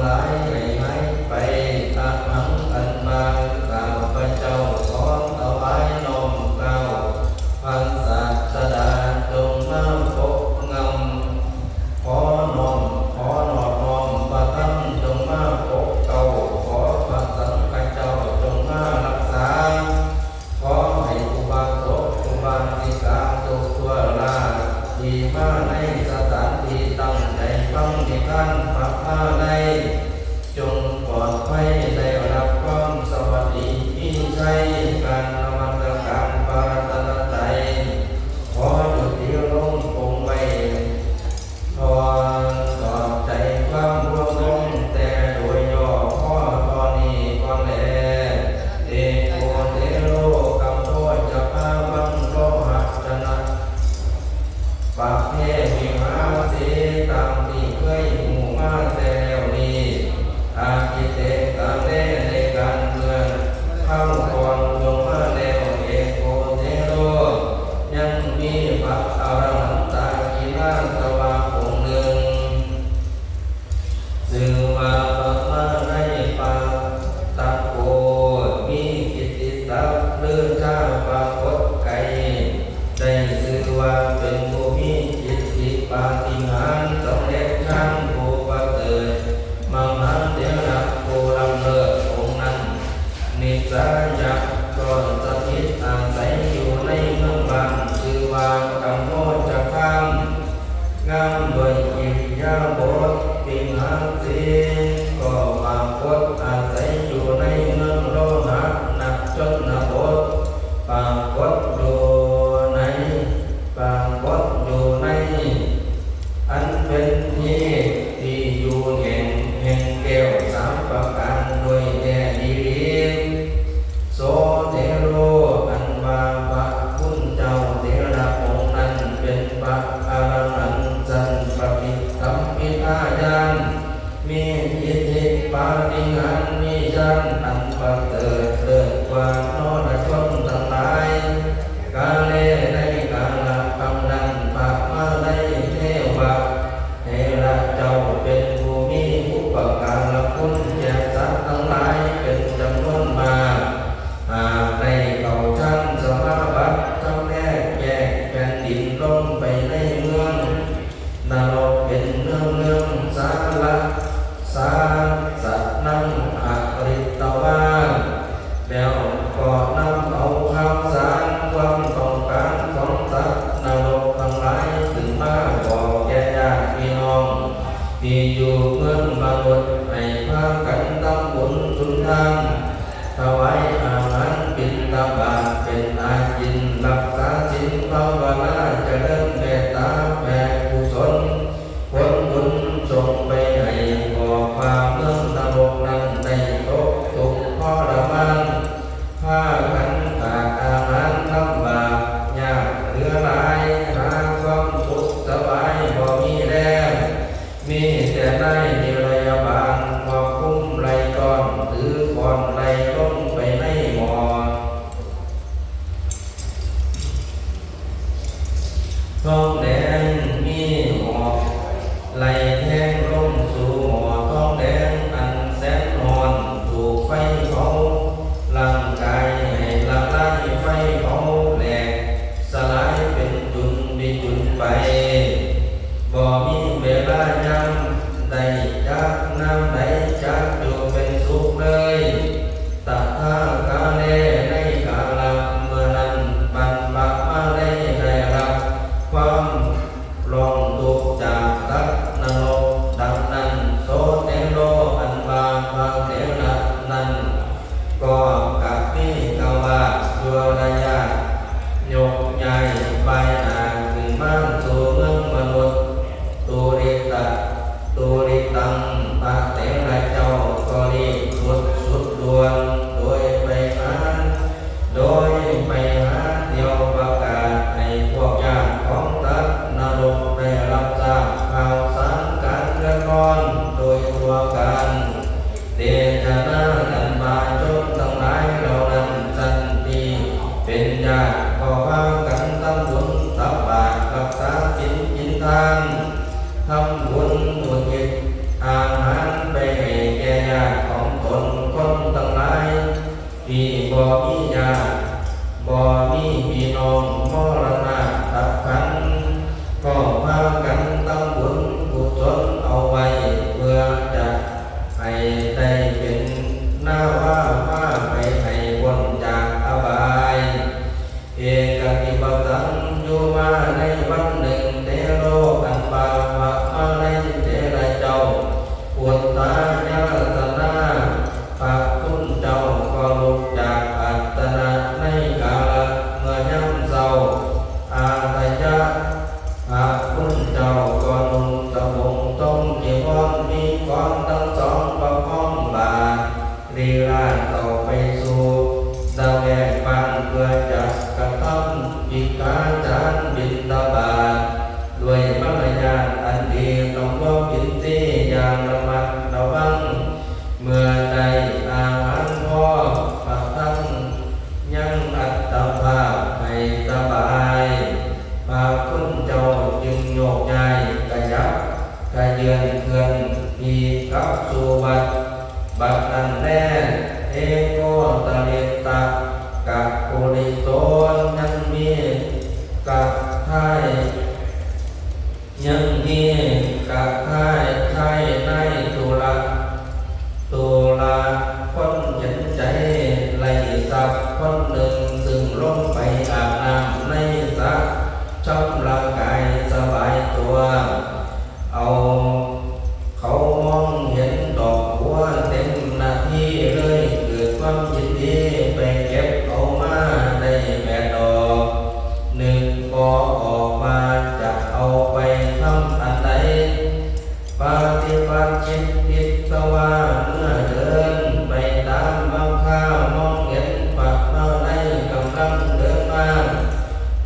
ຫຼາຍໃຫ້ຫາຍໄປ. ອະຫັງ ອັນວ່າ ຂ້າພະເຈົ້າຂໍຖວາຍນ້ອມເກົ້າ ພະສາດສະດາ ຈົ່ງມາປົກງຳ. ຂໍນ້ອມ ຂໍນອບນ້ອມພະທຳ ຈົ່ງມາປົກເກົ້າ. ຂໍພະສັງຄະເຈົ້າ ຈົ່ງມາຮັກສາ. ຂໍໃຫ້ອຸບາສົກ ອຸບາສິກາ ທຸກທົ່ວລາ ທີ່ມາໃນສະຖານທີ່ ຕັ້ງໃຈຟັງນິທານພະມາໄລ ຈົ່ງປອດໄພ ໄດ້ຮັບຄວາມສະຫວັດດີມີໄຊ. ການນະມັດສະການພະລັດຕະນະໄຕ ຂໍຍຸຕິລົງປົງໄວ້ ຂໍຂອບໃຈຄວາມຮ່ວມລົງແຕ່ໂດຍຫຍໍ້ພໍເທົ່ານີ້ກ່ອນແລ. ເອໂກເຕໂລ ກັມໂພຈະພາວັງ ໂລຫະຈະນະ ປະເພວິຫາເສ ຕາມທີ່ເຄີຍຮູ້ມາແຕ່ແລ້ວນີ້ ອະຕິເຕກາເລ ໃນການເມື່ອຄາວກ່ອນລ່ວງມາແລ້ວ ເອໂກເຕໂລ ຍັງມີພະອະລະຫັນຕາກິລາສະວະອົງໜຶ່ງ ຊື່ວ່າພະມາໄລປາຕະໂກ ມີກິດຕິສັບລືຊາປາກົດໄກ ໄດ້ຊື່ວ່າເປັນຜູ້ມີອິດທິປາຕິຫານ ສຳເລັດຍານຜູ້ປະເສີດ ມະຫາເຖລະຜູ້ລ້ຳເລີດອົງນັ້ນ ນິສາຍະກໍສະຖິດອາໄສຢູ່ໃນເມືອງບ້ານ ຊື່ວ່າກັມໂມຈະຄາມ ງາມດ້ວຍອິລິຍາບົດວິຫາສີ ກໍປາກົດອາໄສຢູ່ໃນເມືອງໂລຫະນະຊົນນະບົດ ປາກົດຢູ່ໃນ ປາກົດຢູ່ໃນ ອັນເປັນທີ່ ທີ່ຢູ່ແຫ່ງ ແຫ່ງແກ້ວສາມປະການໂດຍແທ້ອີຫຼີ. ໂສເຖໂລ ອັນວ່າພະຄຸນເຈົ້າເຖລະອົງນັ້ນເປັນພະອະລະຫັນຊັ້ນປະຕິກຳພິທາຍານ ມີອິດທິປາຕິຫານ ມີຍານອັນປະເສີດເລີດກວ່ານໍລະຊົນທັງຫຼາຍ. ກາເລ ໃນກາລະຄັ້ງນັ້ນ ພະມາໄລເທວະເຖລະເຈົ້າເປັນຜູ້ມີອຸປະກາລະຄຸນແກ່ສັດທັງຫຼາຍເປັນຈຳນວນມາກ ຫາກໄດ້ເຂົ້າຊັ້ນສະມາບັດ ຈຳແນກແຍກແຜ່ນດິນລົງໄປໃນເມືອງ ນະລົກເປັນເມືອງເມືອງ ສາລະ ສາສະນັງອະຣິຕະວາ ແລ້ວກໍນຳເອົາຂ່າວສານຄວາມຕ້ອງການຂອງສັດນະລົກທັງຫຼາຍ ຂຶ້ນມາບອກແກ່ຍາດພີ່ນ້ອງ ທີ່ຢູ່ເມືອງມະນຸດ ໃຫ້ພາກັນທຳບຸນສຸນທານ ຖວາຍອາຫານບິນທະບາດເປັນອາກິນ ຮັກສາສິນພາວະນາ ຈະເລີນເມດຕາແຜ່ກຸສົນ ຜົນບຸນສົ່ງໄປໃຫ້ ບອກວ່າເມືອງນະລົກນັ້ນໄດ້ຕົກທຸກທໍລະມານ ພາກັນຂາດອາຫານລຳບາກຍາກເຫຼືອຫຼາຍ ຫາຄວາມສຸກສະບາຍບໍ່ມີແລ ມີແຕ່ນາຍນິລະຍະບານຄວບຄຸມໄລ່ຕ້ອນ ຖືຄ້ອນໄລ່ລົງໄປໃນໝໍ້. ທອງແດງມີຫອກໄລ່ແທງລົງສູ່ໝໍ້ທອງແດງອັນແສນຮ້ອນ ຖືກໄຟເຜົາຮ່າງກາຍໃຫ້ລະລາຍ ໄຟເຜົາແຫຼກສະຫຼາຍເປັນຈຸນວິຈຸນໄປ. ບໍ່ມີເວລາຍາມໃດຈັກ ຍາມໃດຈັກຢູ່ເປັນສຸກເລີຍ. ຕະຖາຄາເລ ໃນກາລະເມື່ອນັ້ນ ບັນພະມາໄລໄດ້ຮັບຄວາມຮ້ອງທຸກຈາກສັດນະລົກ. ດັ່ງນັ້ນ ໂສເຖໂລ ອັນວ່າພະເຖລະນັ້ນ ກໍກະມີກະວາດຍົວລະຍາດ ຍົກຍ້າຍບາຍໜ້າຂຶ້ນມາສູ່ເມືອງມະນຸດ ຕຸລິຕະ ຕຸລິຕັງ ພະເຖລະເຈົ້າກໍຣີບສຸດ ສຸດດ່ວນ ໂດຍໄປຫາ ໂດຍໄປຫາທ່ຽວປະກາດໃຫ້ພວກຍາດຂອງສັດນະລົກໄດ້ຮັບຊາບຂ່າວສານການເດືອດຮ້ອນໂດຍທົ່ວກັນ. ເດຊະນາກັນວ່າຊົນທັງຫຼາຍເຫຼົ່ານັ້ນ ສັນຕິເປັນຍາດກໍພາກັນທຳບຸນຕັກບາດ ຮັກສາສິນກິນທານ ທຳບຸນອຸທິດອາຫານໄປໃຫ້ ກະທຳວິກາຈານບິນທະບາດ ດ້ວຍມາລະຍາດອັນດີ ສຳລວມອິນຊີຢ່າງລະມັດລະວັງ ເມື່ອໄດ້ອາຫານພໍ ກະທັງຍັງອັດຕະພາບໃຫ້ສະບາຍ ພະຄຸນເຈົ້າຈຶ່ງໂຍກຍ້າຍກະຍັບ ກະເຍືອນເຄື່ອນທີ່ກັບສູ່ວັດ ບັດນັ້ນແລ ເອໂກຕະລິດຕະກະປຸລິໂສ ຍັງມີກະທາຍ ຍັງມີກະທາຍຊາຍໃນທຸລະ ທຸລະຄົນເຫັນໃຈໄຮ້ຊັບຄົນໜຶ່ງ ຊຶ່ງລົງໄປອາບນ້ຳໃນສະ ຊຳລະກາຍສະບາຍຕົວ ເອົາ ເຂົາມອງເຫັນດອກບົວເຕັມໜ້າທີ່ເລີຍ ເກີດຄວາມຍິນດີໄປເກັບເອົາມາໄດ້ແປດດອກ ນຶກບໍ່ອອກວ່າຈະເອົາໄປທຳອັນໃດ ປະຕິບັດຈິດຜິດສະວ່າເມື່ອເດີນໄປຕາມວັງຄາ ມອງເຫັນພະມາໄລກຳລັງເດີນມາ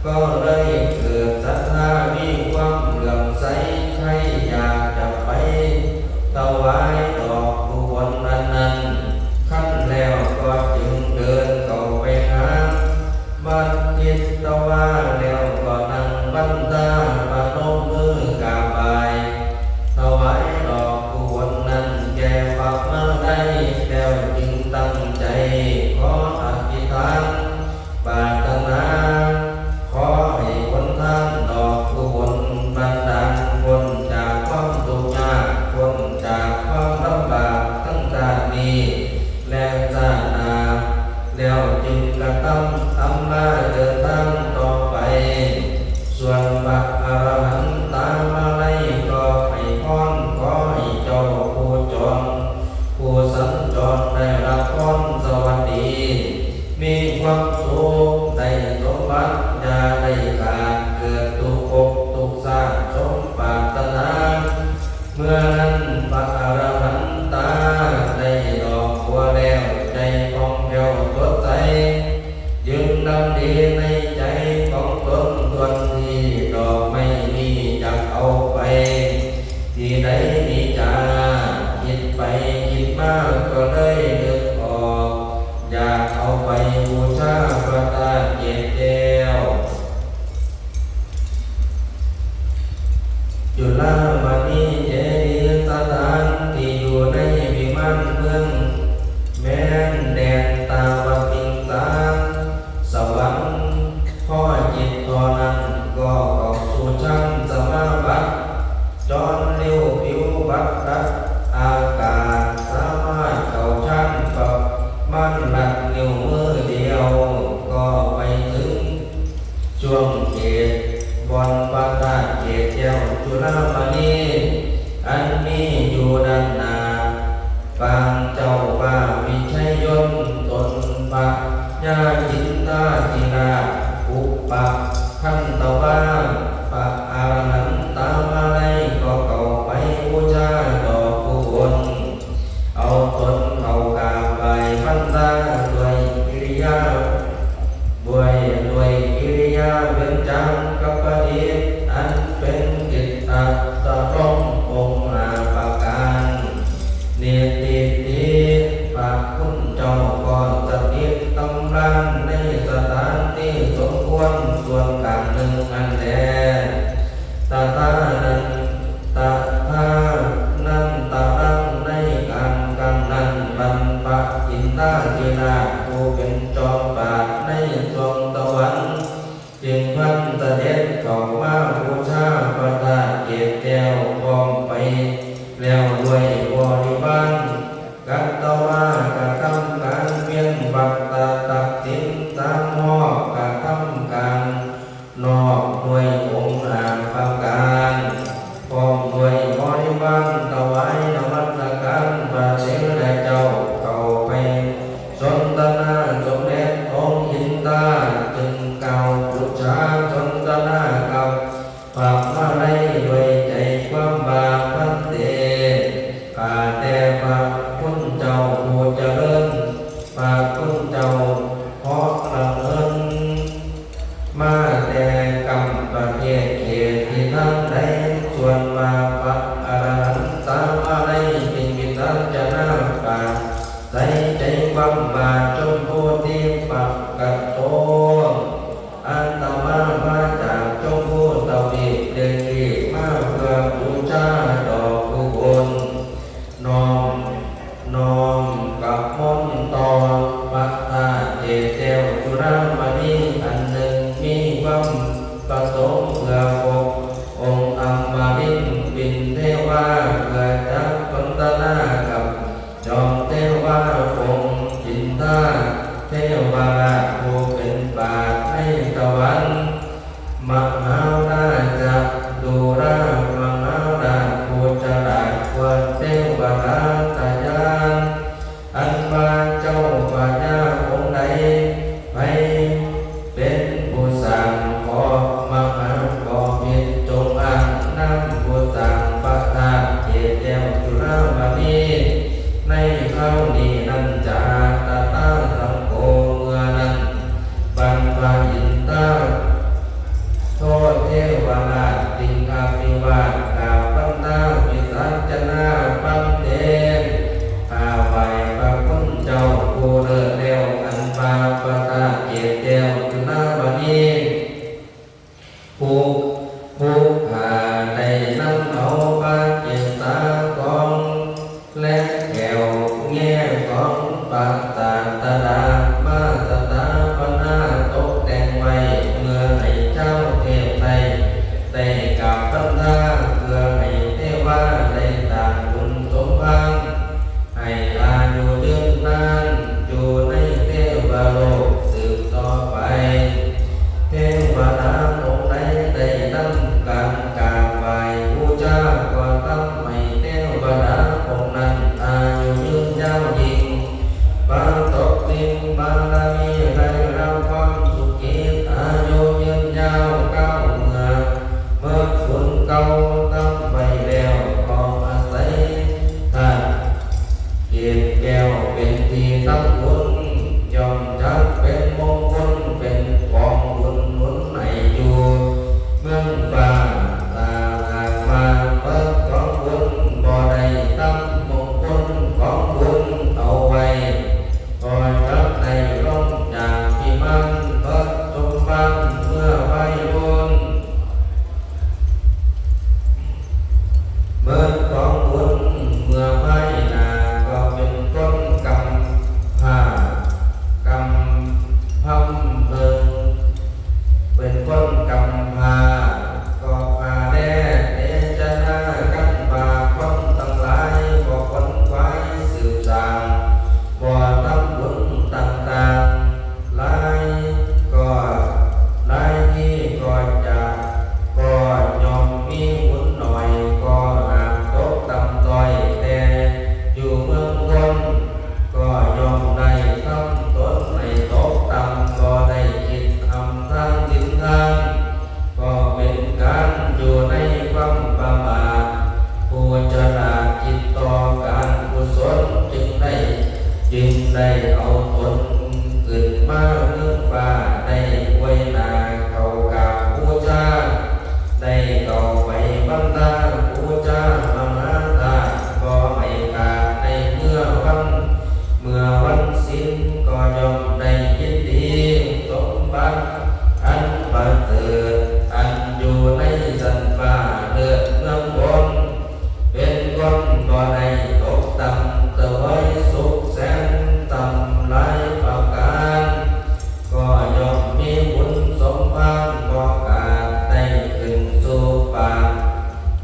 ກໍເລີຍເກີດສັດທາ ມີຄວາມເຫຼື້ອມໃສ ໃຄ່ຢາກຈະໄປຖວາຍດອກກຸບົນອັນນັ້ນ ຄັນແລ້ວກໍຈຶ່ງເດີນເຂົ້າໄປຫາວັດທິດຕະວາ ແລ້ວກໍນັ່ງບັນທາ ປະນົມມືກາບໄຫວ້ ຖວາຍດອກກຸບົນນັ້ນແກ່ພະມາໄລ ແລ້ວຈຶ່ງຕັ້ງໃຈຂໍອະທິຖານ ປາດຖະໜາ ຂໍໃຫ້ຜົນທານດອກກຸບົນບັນດານ ພົ້ນຈາກຄວາມທຸກຍາກ ພົ້ນຈາກຄວາມລຳບາກທັງຊາດນີ້ ແລະຊາດໜ້າ ແລ້ວຈຶ່ງກະທຳອຳລາເດີນທາງຕໍ່ໄປ ສ່ວນພະອະລະຫັນຕາມາໄລກໍໃຫ້ພອນ ຂໍໃຫ້ເຈົ້າຜູ້ຈອງ ຜູ້ສັນຈອນໄດ້ຮັບພອນສະຫວັດດີ ມີຄວາມສຸກ ໄດ້ສົມບັດຢ່າໄດ້ຂາດ ເກີດທຸກພົບທຸກຊາດສົມປາດຖະໜາ ເມື່ອນັ້ນພະອະລະຫັນຕາໄດ້ດອກບົວແລ້ວ ໃຈຜ່ອງແຜ້ວສົດໃສ ຢືນດຳດີໃນໃຈຂອງຕົນ ສ່ວນທີ່ດອກໄມ້ນີ້ຈະເອົາໄປທີ່ໃດນີ້ຈາ ຄິດໄປຄິດມາກໍເລີຍນຶກອອກ ຢາກເອົາໄປບູຊາພະທາດເກດແກ້ວ ຈຸລາມະນີເຈດີສະຖານ ທີ່ຢູ່ໃນວິມານເມືອງແມນແດນຕາວະຕິງສາ ສະຫວັງ ພໍຈິດທໍ່ນັ້ນກໍເຂົ້າສູ່ຊັ້ນສະມາບັດ ຈອນລິ້ວປິວບັດດັດອາກາດ ສາມາດເຂົ້າຊັ້ນປະມານລັດນິ້ວມືດຽວ ກໍໄປເຖິງຊ່ວງເຂດບ່ອນພະທາດເກດແກ້ວຈຸລາມະນີ ອັນມີຢູ່ດ້ານໜ້າ ປາງເຈົ້າຟ້າວິໄຊຍົນ ຕົນພະຍາຈິນທາທິລາດ ອຸປະຄັນຕະວາ ພະອະລະຫັນຕາມາໄລ ກໍເຂົ້າໄປບູຊາດອກກຸບົນ ເອົາຕົນເຂົ້າກາບໄຫວ້ພັນລາ ດ້ວຍກິລິຍາ ດ້ວຍ ດ້ວຍກິລິຍາເບັນຈັງກັບປະດິດ ອັນເປັນຈິດຕະຕະລົມອົງຫ້າປະການ ນິຕິຕິ ພະຄຸນເຈົ້າກໍສະຖິດຕຳລານໃນສະຖານທີ່ສົມຄວນສ່ວນກາງໜຶ່ງຫັ້ນແລ. ຕະທານັນ ຕະທານັນຕະລັງ ໃນການຄັ້ງນັ້ນ ບັນພະອິນທາທິລາດ ຜູ້ເປັນຈອມປາດໃນສວງສະຫວັນ ຈຶ່ງພັນສະເດັດເຂົ້າມາບູຊາພະທາດເກດແກ້ວ ພ້ອມໄປແລ້ວດ້ວຍບໍລິວານ ກັດຕະວາກະທຳການວຽນວັດຕະຕັກສິນ ສາມຮອບກະທຳການນອກດ້ວຍອົງຫ້າປະການ ພ້ອມດ້ວຍບໍລິວານຖວາຍນະມັດສະການພະເຖລະເຈົ້າ ເຂົ້າໄປສົນທະນາສົມເດັດອົງອິນທາ ຈຶ່ງກ່າວປຸດຈາສົນທະນາກັບພະມາໄລດ້ວຍໃຈຄວາມວ່າ ພັນເຕ ຂ້າແຕ່ພະຄຸນເຈົ້າ ເທວະດາຕາຍານ ອັນວ່າເຈົ້າພະຍາອົງໃດ ໃຜເປັນຜູ້ສ້າງ ເຄາະມະຫາເຄາະພິດ ຈົ່ງອ້າງນາມຜູ້ສ້າງພະທາດເກດແກ້ວຈຸລາມະນີ ໃນຄາວນີ້ນັ້ນຈາ ຕະຖາສັງໂຄ ເມື່ອນັ້ນ ບັນພະອິນທາ ໂທເທວະລາດ ຈຶ່ງອະພິວາດກາບວັນທາວິສັດຊະນາ ພັນເຕ ຂ້າໄຫວ້ພະຄຸນເຈົ້າຜູ້ເລີດແລ້ວ ອັນວ່າພະທາດເກດແກ້ວຈຸລາມະນີ ຜູ້ ຜູ້ຂ້າໄດ້ນຳເອົາພະເກດສາຂອງ ແລະ ແກ້ວແງ່ຂອງພະສາດສະດາ ມາສະຖາປະນາຕົກແຕ່ງໄວ້ ເພື່ອໃຫ້ຊາວເທບໄດ້ ໄດ້ກາບວັນທາ ເພື່ອໃຫ້ເທວາໄດ້ສ້າງບຸນສົມພານ ໃຫ້ອາຍຸຍືນນານຢູ່ໃນເທວະໂລກສືບຕໍ່ໄປ. ເທວະດາອົງໃດໄດ້ນຳການກາບໄຫວ້ບູຊາ ກໍທຳໃຫ້ເທວະດາອົງນັ້ນອາຍຸຍືນຍາວຍິ່ງ ປາຕົກສິ່ງບາລະມີ ໄດ້ຮັບຄວາມສຸຂີ ອາຍຸຍືນຍາວ ກ້າວເມືອ ເໝິດບຸນເກົ່າທຳໄວ້ແລ້ວ ກໍອາໄສທາດເກດແກ້ວເປັນທີ່ທຳບຸນ ຍ່ອມຈັກເປັນມົງຄຸນ ເປັນກອງບຸນໜູນໃຫ້ຢູ່ ເມືອງຟ້າ ຖ້າຫາກວ່າເໝິດກອງບຸນ ບໍ່ໄດ້ທຳມົງຄຸນກອງບຸນເອົາໄວ້ ກໍຈັກໄດ້ລົງຈາກວິມານ ເໝິດສົມພານເມື່ອພາຍພຸ້ນ ເໝິດກອງບຸນເມື່ອພາຍໜ້າ ກໍເປັນຄົນກຳພ້າ ກຳພ້າເພິ່ງ ເປັນຄົນກຳພ້າ ກໍຂ້າແດ່ເດຊະນາກັນວ່າ ຄົນທັງຫຼາຍບໍ່ຂວນຂວາຍສືບສ້າງ ບໍ່ທຳບຸນຕ່າງໆ ຫຼາຍກໍຫຼາຍທີກໍຈະ ກໍຍ່ອມມີບຸນໜ້ອຍ ກໍຫາກຕົກຕ່ຳຕ້ອຍ ແຕ່ຢູ່ເມືອງຄົນ ກໍຍ່ອມໄດ້ທຳຕົນໃຫ້ຕົກຕ່ຳ ບໍ່ໄດ້ຄິດທຳທານສິນທານ ກໍເປັນການຢູ່ໃນຄວາມປະໝາດ. ຜູ້ສະຫຼາດຄິດຕໍ່ການກຸສົນ ຈຶ່ງໄດ້ ຈຶ່ງໄດ້ເອົາຕົນຂຶ້ນມາເມືອງຟ້າ ໄດ້ອວຍໜ້າເຂົ້າກາບບູຊາ ໄດ້ເຂົ້າໄປວັນທາບູຊາມະຫາທາດ ບໍ່ໃຫ້ຂາດໃນເມື່ອວັນ ເມື່ອວັນສິນກໍຍ່ອມໄດ້ຍິນດີ ສົມບັດອັນປະເສີດ ອັນຢູ່ໃນຊັ້ນຟ້າເລີດເມືອງບົນ ເປັນຄົນບໍ່ໄດ້ຕົກຕ່ຳ ສະເຫວີຍສຸກແສນຕ່ຳຫຼາຍປະການ ກໍຍ່ອມມີບຸນສົມພານ ບໍ່ກາດໄດ້ຂຶ້ນສູ່ປາ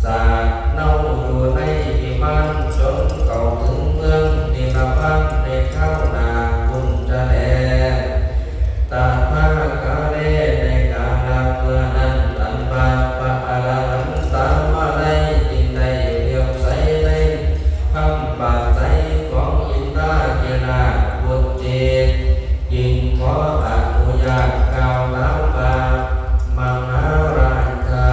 ສາດເນົາ ຢູ່ໃນວິມານ ຈົນເຂົ້າເຖິງເມືອງນິລະພານ ໃນຄາວໜ້າພຸ້ນຈະແລ. ຕະຖາຄະເລ ໃນກາລະເມື່ອນັ້ນ ອັນວ່າພະອະລະຫັນຕາມາໄລ ຈຶ່ງໄດ້ເຫຼື້ອມໃສໃນຄຳປາໄສຂອງອິນທາທິລາດບຸດຈິດ ຈຶ່ງຂໍອະນຸຍາດກ່າວຖາມວ່າ ມະຫາລາຊາ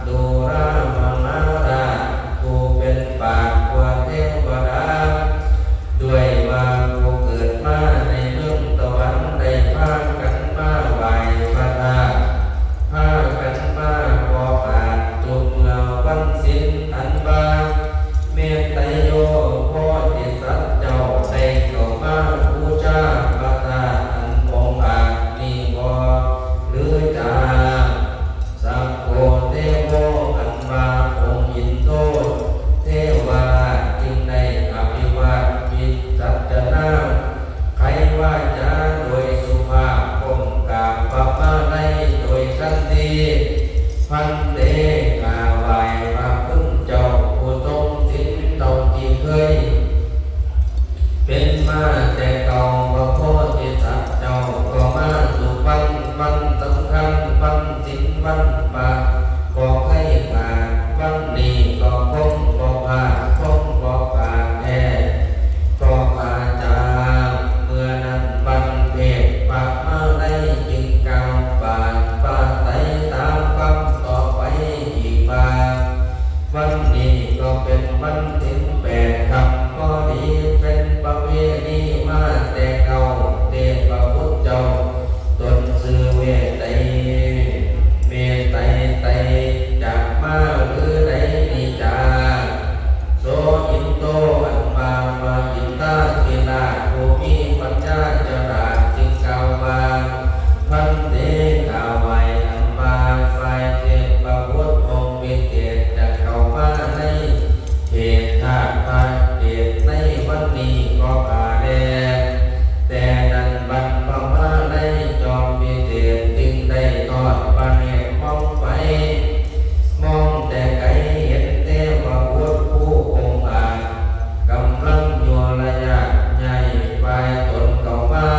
ດູລາມະຫາລາດ ຜູ້ເປັນປາດກວ່າເທວະດາ ດ້ວຍວ່າຜູ້ເກີດມາໃນເມືອງສະຫວັນ ໄດ້ພາກັນມາໄຫວ້ພະທາດ ພາກັນມາບໍ່ຂາດທຸກເມື່ອວັນສິນ ອັນວ່າ ເມດໄຕໂຍໂພທິສັດເຈົ້າ ໄດ້ເຂົ້າມາບູຊາພະທາດອັນອົງອາດນີ້ບໍ່ ຫຼືຈາ ສັກໂຄເທໂວ ອັນວ່າອົງອິນໂທເທວະລາດ ຈຶ່ງໄດ້ອະພິວາດວິສັດຊະນາ ໄຂວາຈາໂດຍສຸພາບ ກົ້ມກາບພະມາໄລໂດຍທັນທີ ພັນເຕ ຂ້າໄຫວ້ພະຄຸນເຈົ້າຜູ້ຊົງສິນ ເທົ່າທີ່ເຄີຍ ເປັນມາແຕ່ເກົ່າ ພະໂພທິສັດເຈົ້າກໍມາທຸກວັນ ວັນສຳຄັນ ວັນສິນ ວັນພະ ບໍ່ເຄີຍຂາດ ວັນນີ້ກໍຄົງບໍ່ພາດ ຄົງ ພະເອກໃນວັນນີ້ກໍຂ້າແລ ແຕ່ນັ້ນບັນພະມາໄລຈອມວິເສດ ຈຶ່ງໄດ້ທອດພະເນດມອງໄປ ມອງແຕ່ໄກເຫັນເທວະບຸດຜູ້ອົງອາດ ກຳລັງຍົວະລະຍາດໃຫຍ່ຝ່າຍຕົນເຂົ້າມາ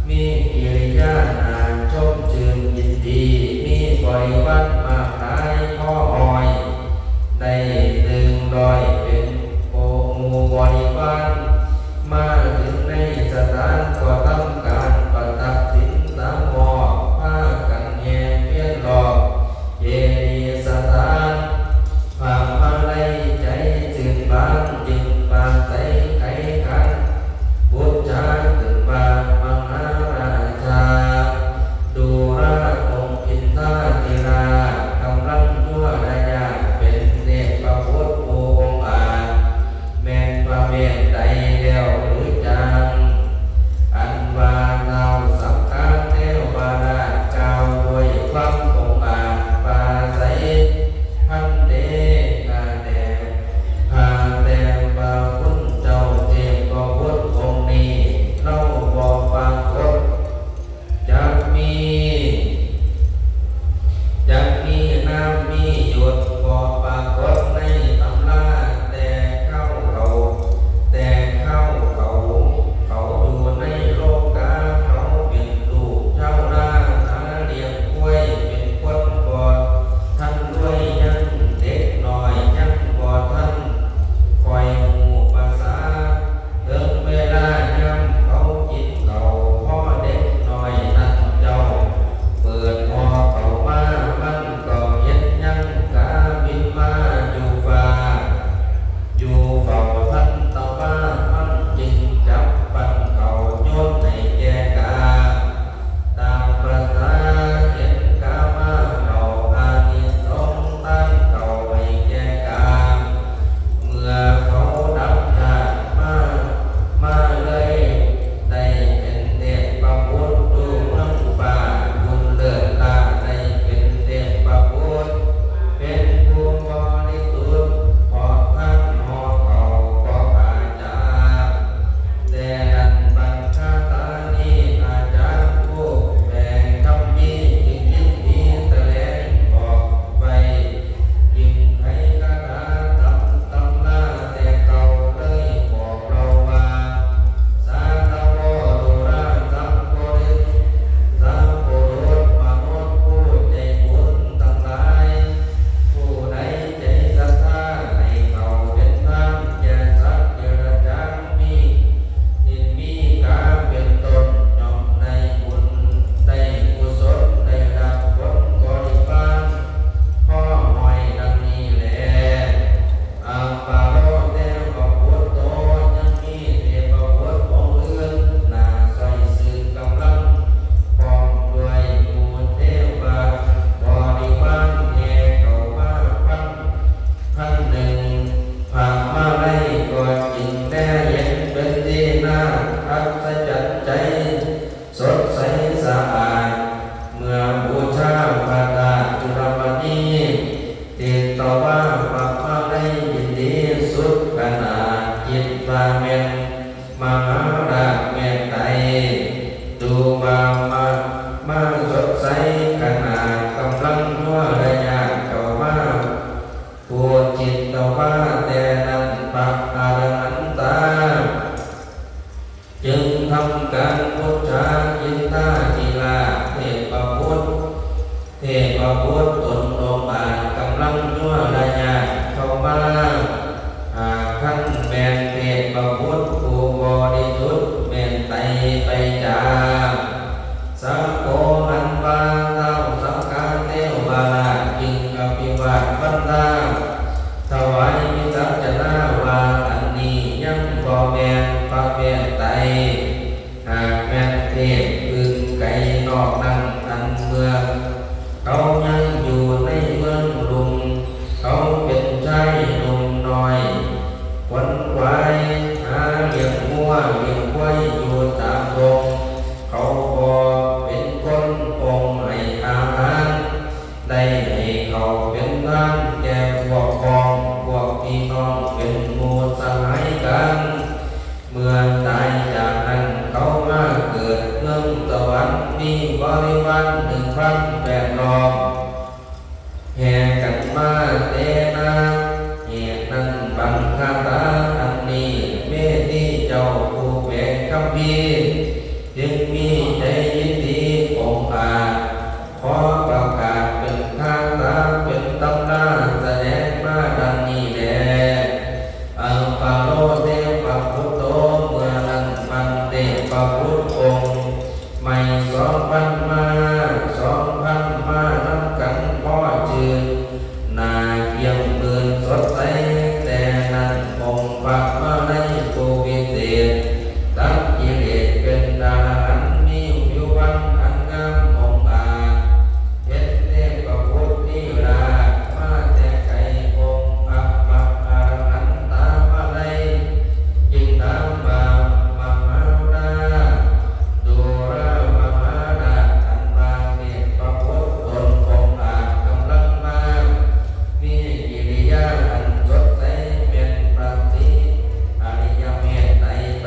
ມີກິລິຍາໜ້າຊົມຊື່ນຍິນດີ ມີບໍລິວານມາກມາຍພໍຮ້ອຍ ໄດ້ໜຶ່ງຮ້ອຍເປັນໂອໝູ່ບໍລິວານ ມາເຖິງໃນສະຖານກໍທຳການປະທັບສິນສາມຮອບ ພາກັນແຫ່ວຽນລອບເຈດີສະຖານ ພະມາໄລໃຈຊື່ນບານ ຈຶ່ງປາໄສໄຂຂັນບູຊາຂຶ້ນວ່າ ມະຫາລາຊາ ດູລາອົງອິນທາທິລາດ ກຳລັງຍົວະລະຍາດເປັນເທບປະບຸດຜູ້ອົງອາດ ແມ່ນພະເມດໃດແລ້ວຫຼືຈັ່ງ ອັນວ່າທ້າວສັງຄະເທວະລາດກ່າວດ້ວຍຄວາມອົງອາດວ່າ ໄຊພັນເຕ ຂ້າແຕ່ ຂ້າແຕ່ພະຄຸນເຈົ້າເທບປະບຸດອົງນີ້ ລາວບໍ່ປາກົດ ຈັກມີ ຈັກມີນາມມີຍົດບໍ່ປາກົດໃນຕຳລາ ແຕ່ເຂົາ ເຂົາ ແຕ່ເຂົາ ເຂົາ ເຂົາຢູ່ໃນໂລກາ ເຂົາເປັນລູກຊາວນາ ຫາລ້ຽງຄວາຍ ເປັນຄົນບໍ່ທັນລວຍ ຍັງເດັກນ້ອຍ ຍັງບໍ່ທັນຄ່ອຍຮູ້ພາສາ ເຖິງເວລາຍາມເຂົາກິນເຂົ້າ ພໍເດັກນ້ອຍນັ້ນເຈົ້າເປີດຫໍ່ເຂົ້າມາ ມັນກໍເຫັນຍັງກາບິນມາຢູ່ຟ້າ ຢູ່ເຝົ້າທັນຕະວາ ມັນຈຶ່ງຈັບປັ້ນເຂົ້າໂຍນໃຫ້ແກ່ກາ ຕາມພາສາເຫັນກາມາເຂົ້າ ອານິສົງທານເຂົ້າໃຫ້ແກ່ກາມ ເມື່ອເຂົາດັບຊາດມາ ມາເລີຍ ໄດ້ເປັນເທບປະບຸດຢູ່ເມືອງຟ້າ ບຸນເລີດລ້າ ໄດ້ເປັນເທບປະບຸດ ເປັນຜູ້ບໍລິສຸດ ເພາະທ່ານຫໍ່ເຂົ້າກໍຂ້າ ຈາກແຕ່ນັ້ນບັນຄາຕານີ້ ອາຈານຜູ້ແປຄຳພີຈຶ່ງຍິນດີຖະແຫຼງບອກໄວ້ ຈຶ່ງໄຂຄາຖາຕຳຕຳລາແຕ່ເກົ່າ ເລີຍບອກເລົ່າວ່າ ສາທະໂວ ດູລາສັງໂພລິ ສາໂພລຸດ ມະນຸດຜູ້ໃຈບຸນທັງຫຼາຍ ຜູ້ໃດ ໃຈສັດທາໃຫ້ເຂົ້າເປັນທານແກ່ສັດເດຍລະຈານ ມີ ທີ່ມີກາເປັນຕົ້ນ ຍ່ອມໄດ້ບຸນ ໄດ້ກຸສົນ ໄດ້ຮັບຜົນບໍລິວານ ພໍຮ້ອຍດັ່ງນີ້ແລ. ອາປາໂລເທວະບຸດໂຕ ຍັງມີເທວະບຸດອົງອື່ນ ໜ້າຊ່ອຍຊື່ນກຳລັງ ພ້ອມດ້ວຍໝູ່ເທວະບໍລິວານ ແຫ່ເຂົ້າມາພັນ ພັນໜຶ່ງ ພະມາໄລກໍຈຶ່ງແລເຫັນເປັນທີ່ໜ້າອັດສະຈັນໃຈ ສົດໃສສະອາດ ເມື່ອບູຊາພະທາດຈຸລະມະນີ ຕິດຕໍ່ວ່າພະມາໄລຍິນດີສຸດຂະໜາດ ຄິດວ່າແມ່ນມະຫາລາດແມ່ນໃດ ດູວ່າມາ ມາສົດໃສຂະໜາດ ກຳລັງຍົວະລະຍາດເຂົ້າມາ ພູດຈິດຕະວາ ແຕ່ນັ້ນພະອະລະຫັນຕາ ຈຶ່ງທຳການບູຊາອິນທາທິລາດເທບະບຸດ ເທພະບຸດຕົນອົງອາດກຳລັງຍົວະລະຍາດເຂົ້າມາ ຫາກຄັນແມ່ນເທພະບຸດຜູ້ບໍລິສຸດແມ່ນໄຕໄປຈາກ ສາໂຄຫັນວ່າທ້າວສັງຄະເທວະລາດຈຶ່ງອະພິວາດວັນທາ ຖວາຍວິສັດຈະນາວ່າ ອັນນີ້ຍັງບໍ່ແມ່ນພະເມດໄຕ ຫາກແມ່ນເທບອື່ນໄກນອກນັ້ນ ອັນເມື່ອເຂົາຍັງຢູ່ໃນເມືອງລຸ່ມ ເຂົາເປັນຊາຍໜຸ່ມນ້ອຍ ຂົນຂວາຍຫາເລ ພະບຸດອົງໃໝ່ສອງພັນມາ ສອງພັນມານຳກັນພໍຈື່ ໜ້າກຽມມື່ນສົດໃສ ແຕ່ນັ້ນອົງພະມະໄລຜູ້ວິເສດ ຕັດກິເລດເປັນອະລະຫັນ ມີຜິວພັນອັນງາມອົງອາດ ເຫັນເທບພະພຸດນີລາດ ມາແຕ່ໄກອົງພະມະອະລະຫັນຕາມະໄລ ຈຶ່ງຖາມວ່າ ມະຫາລາດ ດູລາມະຫາລາດ ອັນວ່າເທບພະພຸດຕົນອົງອາດກຳລັງມາ ມີກິລິຍາອັນສົດໃສ ແມ່ນພະສີອະລິຍະເມດໄຕໄປ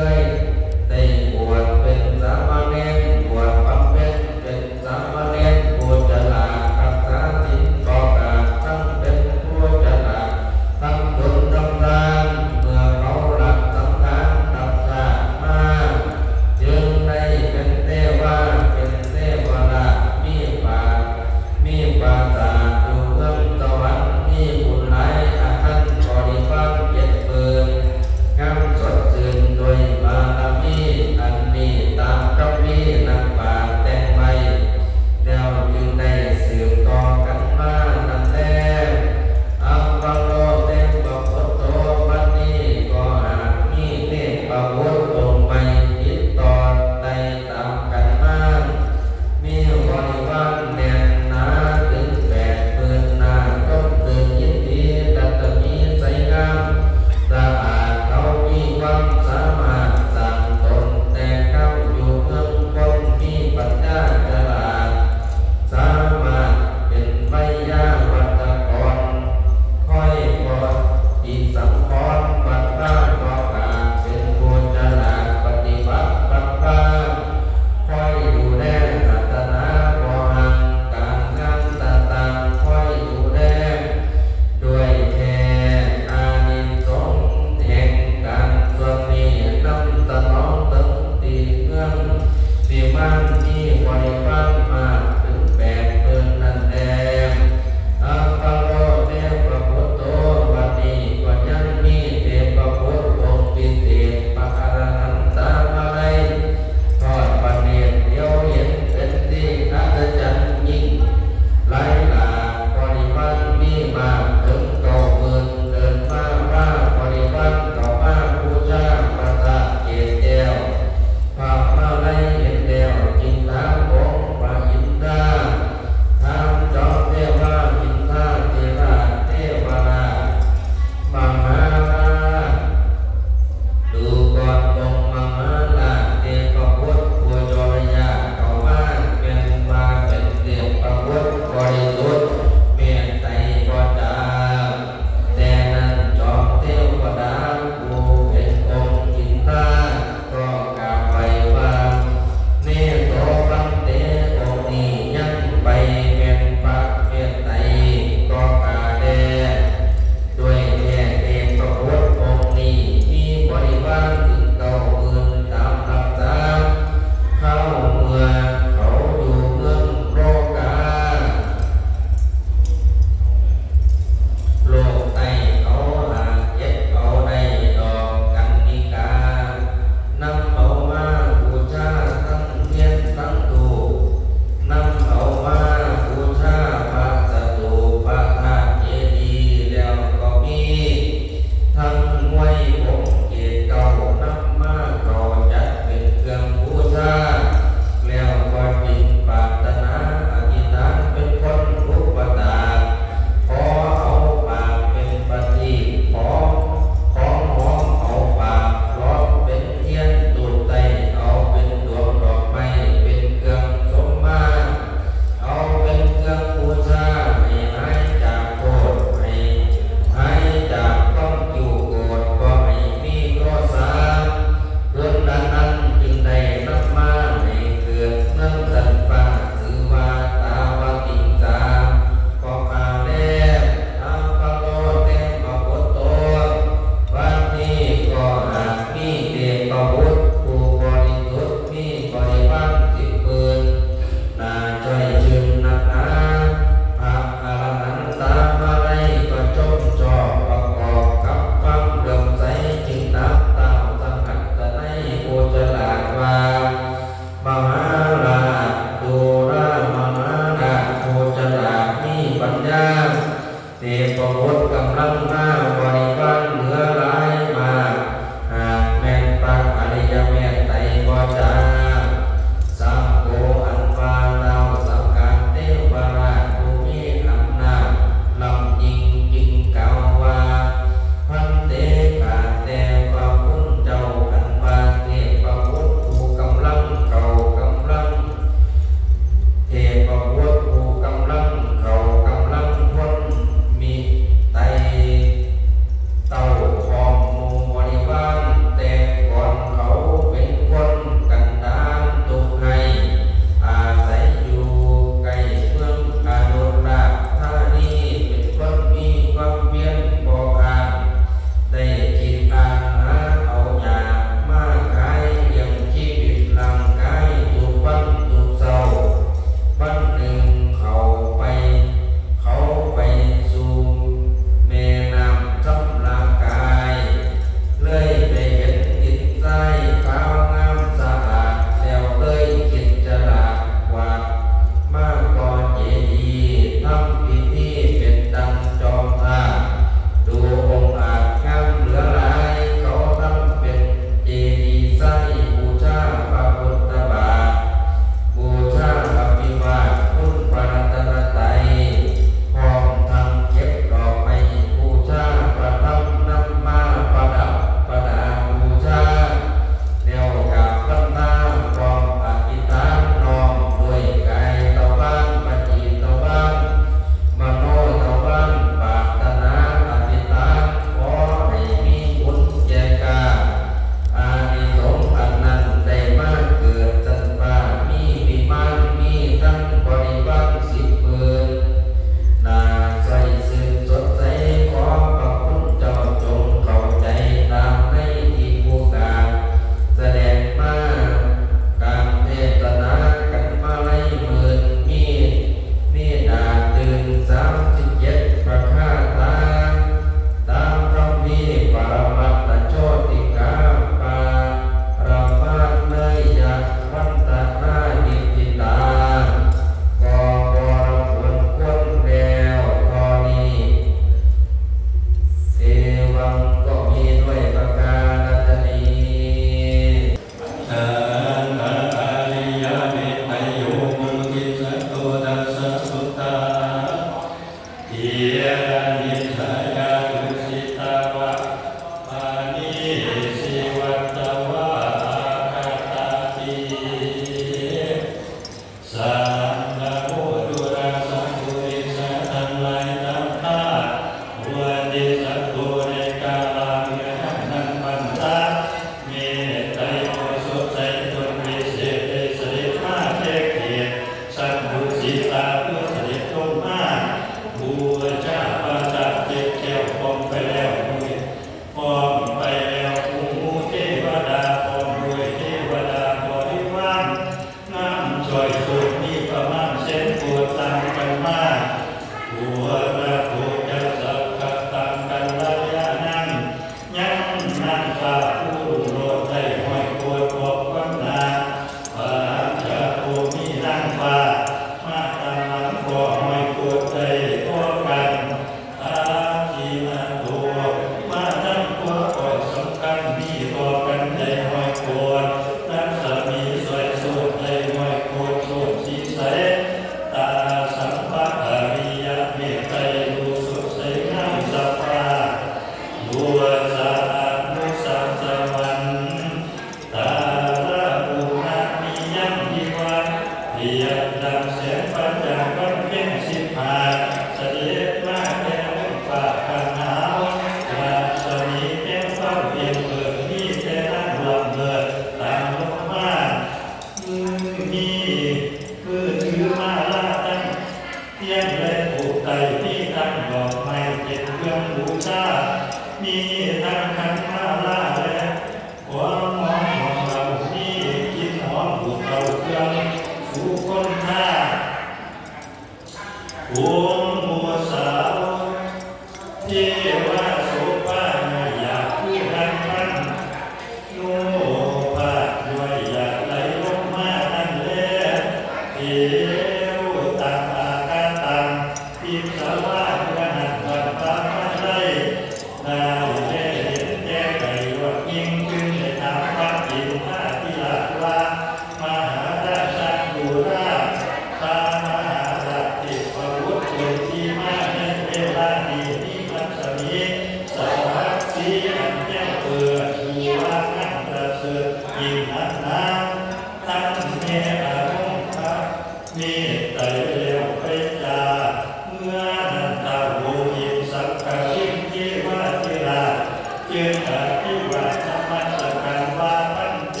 ຈຶ່ງອະທິວາດນະມັດສະການວ່າ ພັນເຕ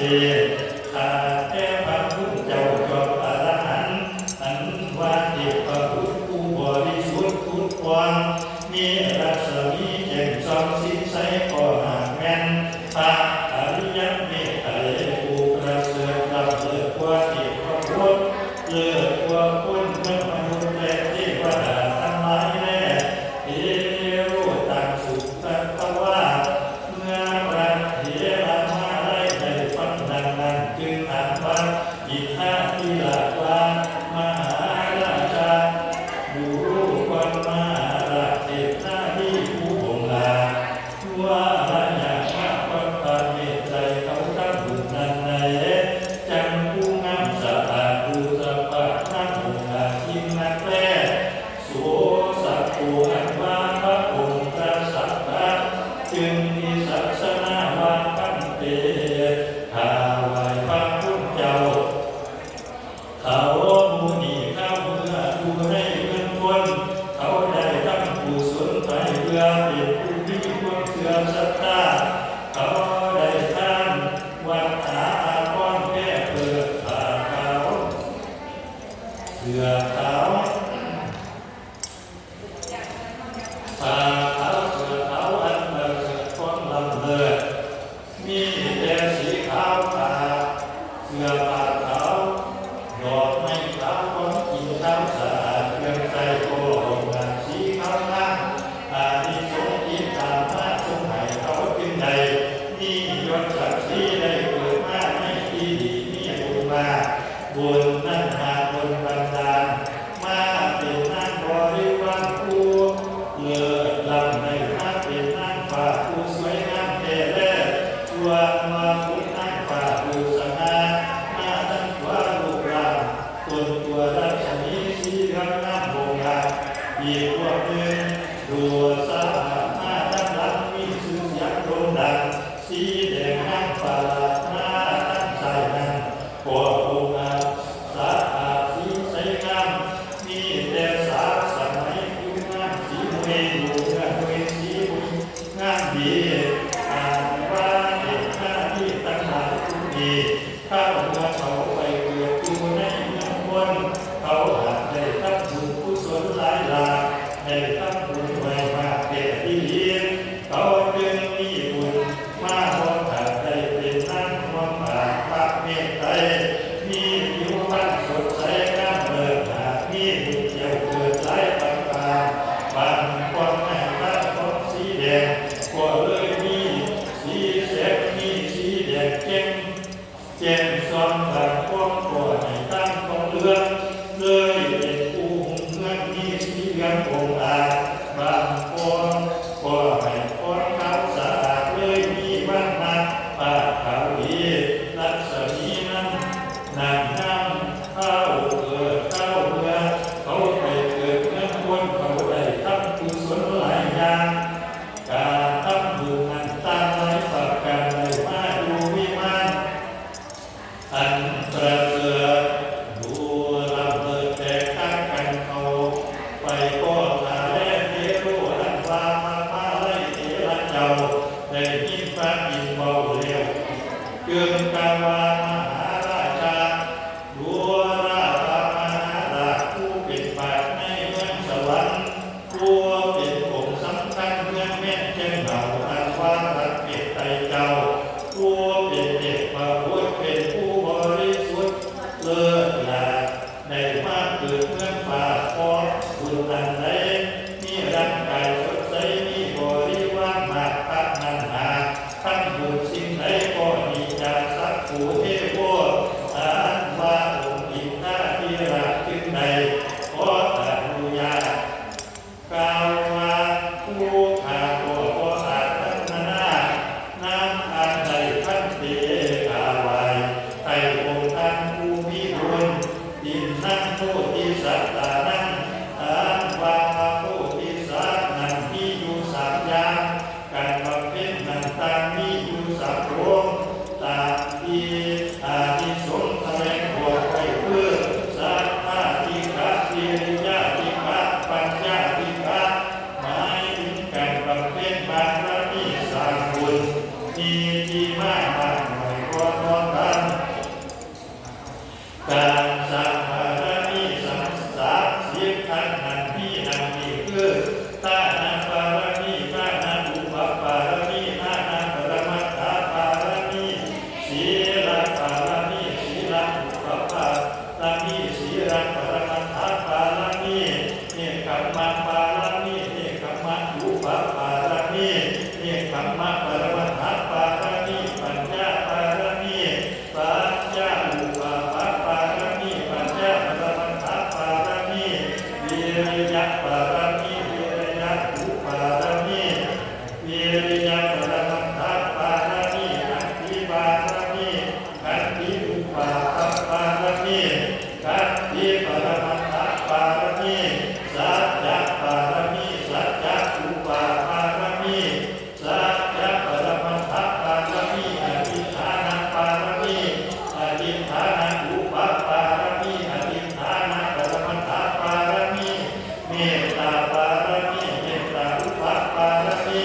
ຂ້າແຕ່ພະຄຸນເຈົ້າຈອມອະລະຫັນ ອັນວ່າເທບພະບຸດຜູ້ບໍລິສຸດຜຸດຜ່ອງ ມີລັດສະໝີແຈ່ມສ່ອງສີໃສ ກໍຫາກແມ່ນພະອະລິຍະເມດໄຕ ຜູ້ປະເສີດລ້ຳເລີດກວ່າເທບພະບຸດ ເລີດກວ່າຄົນເມືອງມະນຸດ ແລະ ເທວະດາທັງຫຼາຍ ແລະ ເທໂລຕ່າງສູງສັດຕະວາ ເມື່ອພະເຖລະມະຫາໄລໄດ້ຟັງດັ່ງນັ້ນ ຈຶ່ງຖາມພະອິນທາທິລາດວ່າ ມະຫາລາຊາ ດູກ່ອນມະຫາລາຊເທບນາລີຜູ້ອົງອາດ ວ່າລະຍະມາກ່ອນພະເມດໄຕເຂົາທຳບຸນນັ້ນໃດ ຈັ່ງຜູ້ງາມສະອາດ ດູສະພາບນາງອົງອາດຍິ່ງນັກແລ ໂສສະໂຕ ອັນວ່າພະອົງພະສັກກະ ຈຶ່ງວິສັດສະນາວ່າ ພັນເຕ ຂ້າໄຫວ້ພະຄຸນເຈົ້າ ເຂົາຜູ້ນີ້ຄາວເມື່ອຢູ່ໃນເມືອງຄົນ ເຂົາໄດ້ທຳກຸສົນໄປເພື່ອເປັນຜູ້ມີຄວາມເຊື່ອສັດທາ ເຂົາໄດ້ທານວັດຖາອາພອນແພເພີດຜ້າຂາວ ເສື້ອຂາວ ຜ້າຂາວເສື້ອຂາວອັນປະເສີດຂອງລ້ຳເລີດ ມີແຕ່ສີຂາວຜ້າເສື້ອຜ້າຂາວ ດອກໄມ້ຂາວ ຂອງກິນຂາວສະອາດ ເຄື່ອງໃຊ້ກໍຫ້ອງນ້ຳສີຂາວງາມ ອານິສົງທີ່ຕາມມາສົ່ງໃຫ້ເຂົາຈຶ່ງໄດ້ມີຍົດສັກສີ ໄດ້ເກີດມາໃນທີ່ດີມີບຸນມາ ບຸນນັ້ນຫາກດົນບັນດານ ມາເປັນນາງບໍລິວານຜູ້ເລີດລ້ຳ ໄດ້ມາເປັນນາງຟ້າຜູ້ສວຍງາມແທ້ແລ ສ່ວນວ່າຄຸນນາງຟ້າຜູ້ສະຫງ່າ ມາທັງຕົວຮູບຮ່າງ ຕົ້ນຕົວລັດສະໝີສີເຫຼືອງງາມວົງອາດ ອີກພວກໜຶ່ງດູດສະອາດ ມາທັງຫຼັງມີຊື່ສຽງໂດ່ງດັງ ສີແດງນາງຟ້າ ມາທັງຊ້າຍນັ້ນ ກໍອົງອາດ ສະອາດສີໃສງາມ ມີແຕ່ສາວສະໄໝຜິວງາມສີມຸຍ ດູເນື້ອນຸຍສີມຸຍງາມດີ ອັນວ່າເທບນາລີທັງຫຼາຍຜູ້ນີ້ ຄາວເມື່ອເຂົາໄປເກີດຢູ່ໃນເມືອງຄົນ ເຂົາຫາກໄດ້ທຳບຸນກຸສົນຫຼາຍຫຼາກ ໄດ້ທຳບຸນໄວ້ມາກແທ້ອີ່ຫຼີ ເຂົາຈຶ່ງມີບຸນ ມາຮອດຫາກໄດ້ເປັນນາງຮ່ວມພາກພະເມດໄຕ ມີຜິວພັນສົດໃສງາມເລີດ ຫາກມີບຸນແກ້ວເກີດຫຼາຍປະການ ບາງຄວາມໃນຕາຂອງສີແດງ ກໍເລີຍມີສີແສງ ມີສີແດງເກັ່ງ ແຈ່ມສ່ອງ ບາງຄວາມກໍໃນຕາຂອງເຫຼືອງ ເລີຍເປັນຜູ້ຮຸ່ງເຮືອງ ມີສີເຫຼືອງອົງອາດ ບາງຄວາມກໍໃຫ້ຄວາມຂາວສະອາດ ເລີຍມີວັນນະພາບຂາວດີ ລັດສະໝີນັ້ນນາງງາມ ຄາວເກີດຄາວເມື່ອ ເຂົາໄປເກີດເມືອງຄົນ ເຂົາໄດ້ທຳກຸສົນຫຼາຍຢ່າງ ການທຳບຸນນັ້ນຕ່າງຫຼາຍປະການ ໄດ້ມາຢູ່ວິມານ ອັນປະເສີດ ດູລ້ຳເລີດແຕກຕ່າງກັນ ເຂົ້າໄປກໍຂ້າແລເທໂລ ອັນວ່າມະຫາໄລເຖລະເຈົ້າ ໄດ້ຍິນພະອິນເວົ້າແລ້ວ ຈຶ່ງກ່າວວ່າ ມະຫາລາຊາ ດູລາພະມະຫາລາດ ຜູ້ເປັນປາດໃນເມືອງສະຫວັນ ຜູ້ເປັນອົງສຳຄັນເມືອງແມ່ນແກ່ນເຫງົາ ອັນວ່າລັດເມດໄຕເຈົ້າ ຜູ້ເປັນເທບພະບຸດ ເປັນຜູ້ບໍລິສຸດເລີດຫຼ້າ ໄດ້ມາເກີດເມືອງຟ້າ ເພາະບຸນອັນໃດ ມີຮ່າງກາຍສົດໃສ ມີບໍລິວານມາກປານນັ້ນຫາ ທັງບຸນສິ່ງໃດກໍດີຈາກສັກໂຂເທໂວ ມີທີ່ມາມາກໜ້ອຍບໍ່ເທົ່າກັນ. ການສ້າງບາລະມີສາມສິບທັງນັ້ນມີດັ່ງນີ້ຄື ທານະບາລະມີ, ທານະອຸປະບາລະມີ, ທານະປະລະມັດຖະບາລະມີ, ສີລະບາລະມີ, ສີລະອຸປະບາລະມີ, ສີລະປະລະມັດຖະບາລະມີ, ເນກຂຳມະບາລະມີ, ເນກຂຳມະອຸປະບາລະມີ, ເນກຂຳມະປະລະມັດຖະບາລະມີ, ປັນຍາບາລະມີ, ປັນຍາອຸປະປະບາລະມີ, ປັນຍາປະລະມັດຖະບາລະມີ, ວິລິຍະບາລະມີ, ວິລິຍະອຸປະບາລະມີ, ວິລິຍະປະລະມັດຖະບາລະມີ, ຂັນຕິບາລະມີ, ຂັນຕິອຸປະປະບາລະມີ, ຂັນຕິປະລະມັດຖະບາລະມີ, ສັດຈະບາລະມີ, ສັດຈະອຸປະບາລະມີ, ສັດຈະປະລະມັດຖະບາລະມີ, ອະທິຖານະບາລະມີ, ອະທິຖານະອຸປະບາລະມີ, ອະທິຖານະປະລະມັດຖະບາລະມີ, ເມດຕາບາລະມີ, ເມດຕາອຸປະບາລະມີ,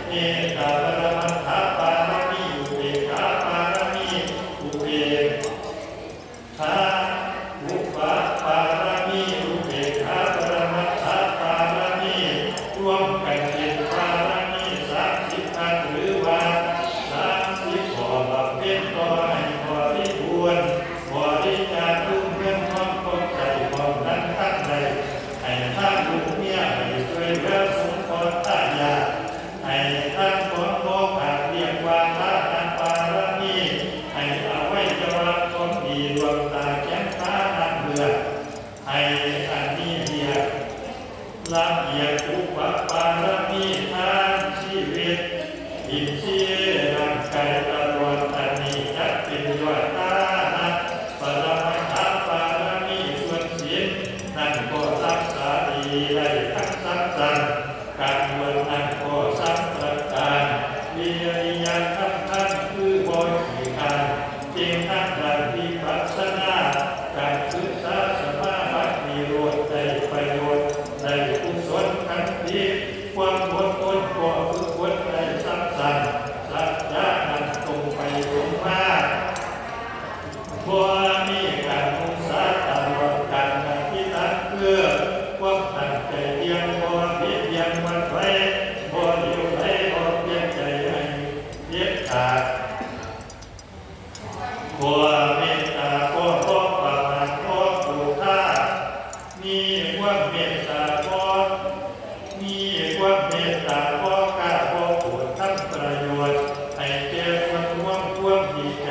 ເມດຕາປະລະມັດຖະບາລະມີ, ອຸເບກຂາບາລະມີ, ອຸເບກ ຂາອຸປະບາລະມີ, ອຸເບກຂາປະລະມັດຖະບາລະມີ ລວມກັນເປັນບາລະມີສາມສິບທັງ ຫຼືວ່າສາມສິບຂໍ້ ບຳເພັນຕໍ່ໃຫ້ບໍລິບູນ ບໍລິຈາກທຸກເງິນທອງຂອງໃຊ້ຂອງນັ້ນທັງໃດ ໃຫ້ທານລູກເມຍ ໃຫ້ຊ່ວຍເຫຼືອສົງເຄາະທາຍາດ ໃຫ້ທັງຂອງບໍ່ຂາດ ຮຽກວ່າທານະບາລະມີ, ໃຫ້ອະໄວຍະວະຂອງດີດວງຕາແຂນຂານ້ຳເລືອດ, ໃຫ້ອັນນີ້ຮຽກລະອຽດອຸປະບາລະມີທານຊີວິດ, ອິນຊີຮ່າງກາຍຕະຫຼອດ. ອັນນີ້ຈັກເປັນຍອດທານະປະລະມັດຖະບາລະມີ. ສ່ວນສິນນັ້ນກໍຮັກສາດີໄດ້ທັງສາມຊັ້ນ. ການບວດນັ້ນກໍສາມປະການ, ວິລິຍະທຳທັງ ຄືບໍ່ຂີ້ຄ້ານ, ເກັ່ງທັງດ້ານວິປັດສະນາ, ການສຶກສາສະມາບັດນິໂຣດໄດ້ປະໂຫຍດ, ໄດ້ກຸສົນຂັນຕິ, ຄວາມອົດທົນກໍຝຶກຝົນໄດ້ສາມຊັ້ນ, ສັດຈະນັ້ນຕົງໄປຕົງມາ. ບໍ່ມີການມຸສາຕະຫຼອດການອະທິຖານ ຄືຄວາມຕັ້ງໃຈທ່ຽງ ບໍ່ບິດບຽນຫວັ່ນໄຫວ ບໍ່ຫຼຽວໄຫຼ ບໍ່ປ່ຽນໃຈໃຫ້ເດັດຂາດ. ຂໍເມດຕາ ຂໍບໍ່ປະໝາດ ຂໍໂອດທາ ມີຄວາມເມດຕາ ຂໍ ມີຄວາມເມດຕາ ບໍ່ກ້າບໍ່ໂກດ ທຳປະໂຫຍດໃຫ້ແກ່ສ່ວນລວມຄວາມດີໃຈ,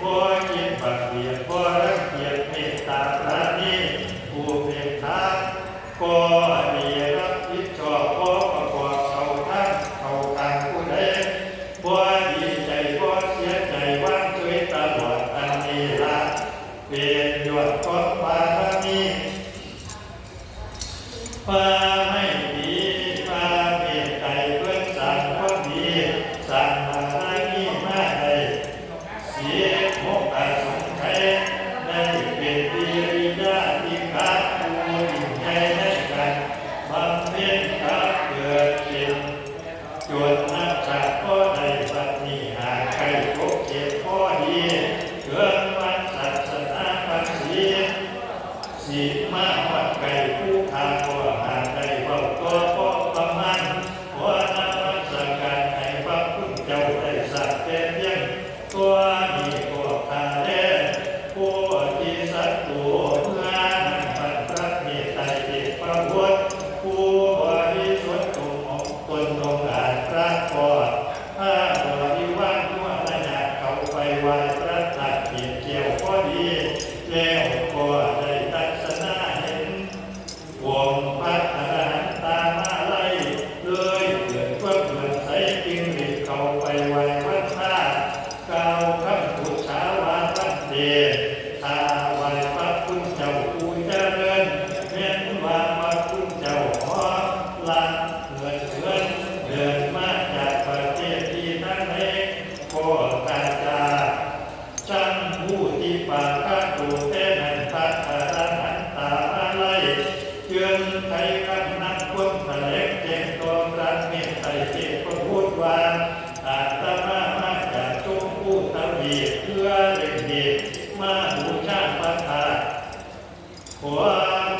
ບໍ່ຄິດບຽດບຽນ ບໍ່ລັງກຽດ ເມດຕາປານີ ອຸເບກຂາກໍດີ ຮັບຜິດຊອບ ບໍ່ປະກອບເຂົ້າທາງເຂົ້າທາງຜູ້ໃດ, ບໍ່ດີໃຈ ບໍ່ເສຍໃຈ ວາງເຊີຍຕະຫຼອດ. ອັນນີ້ລະເປັນຍອດຂອງບາລະມີ. ພາໄມຕີ ພາເມດໃຈ ເພິ່ນສ້າງຄວາມດີ ສ້າງບາລະມີມາໄດ້ສິບຫົກອະສົງໄຂ ໄດ້ເປັນວິລິຍາທິກາ ຜູ້ຍິ່ງໃຫຍ່ໃນການບຳເພັນ ກັບເກີດເປັນຈົນນັບຊາດພໍໄດ້ ບັດນີ້ຫາກໃກ້ຄົບເຂດພໍດີ ເຖິງວັນສາສະໜາພັນປີ ສິມາຮອດໃກ້ ຜູ້ຂ້າກໍຫາກໄດ້ເວົ້າຕໍ່ພໍປະມານ. ຂໍນະມັດສະການໃຫ້ພະຄຸນເຈົ້າໄດ້ສາກແຕ່ພຽງຕົວນີ້ກໍຂ້າແລ ໂພທິສັດໂຕ ເມື່ອນັ້ນບັນພະເມດໄຕເທບະບຸດ ຜູ້ບໍລິສຸດຕົນອົງ ຕົນອົງອາດ ພະກໍພາບໍລິວານຫົວລະຍາດເຂົ້າໄປໄຫວ້ພະທາດເກດແກ້ວພໍດີ ແລ້ວກໍໄດ້ທັດສະນາເຫັນ ອົງພະອະລະຫັນຕາມາໄລ ເລີຍເກີດຄວາມເຫຼື້ອມໃສ ຈຶ່ງໄດ້ເຂົ້າໄປໄຫວ້ວັນທາ ກ່າວຄຳບູຊາວ່າ ພັນເຕ ຂ້າໄຫວ້ພະຄຸນເຈົ້າຜູ້ຈະເລີນ ແມ່ນວ່າພະຄຸນເຈົ້າເນາະ ລະເຫີນເຫີນ ເດີນມາຈາກປະເທດທີ່ທາງໃດ ກໍກາຈາ ຈັ່ງຜູ້ທີ່ປາກາໂຕແທ້ນັ້ນ ພະອະລະຫັນຕາມາໄລ ເຈິງໄຂຄຳນຳຄວາມຖະແຫຼງແຈ້ງຕໍ່ພະເມດໄຕເທບະບຸດວ່າ ອ ອາດຕະມາມາຈາກຊົມພູທະວີບ ເພື່ອເລັ່ງເດດມາບູຊາພະທາດ. ຂໍ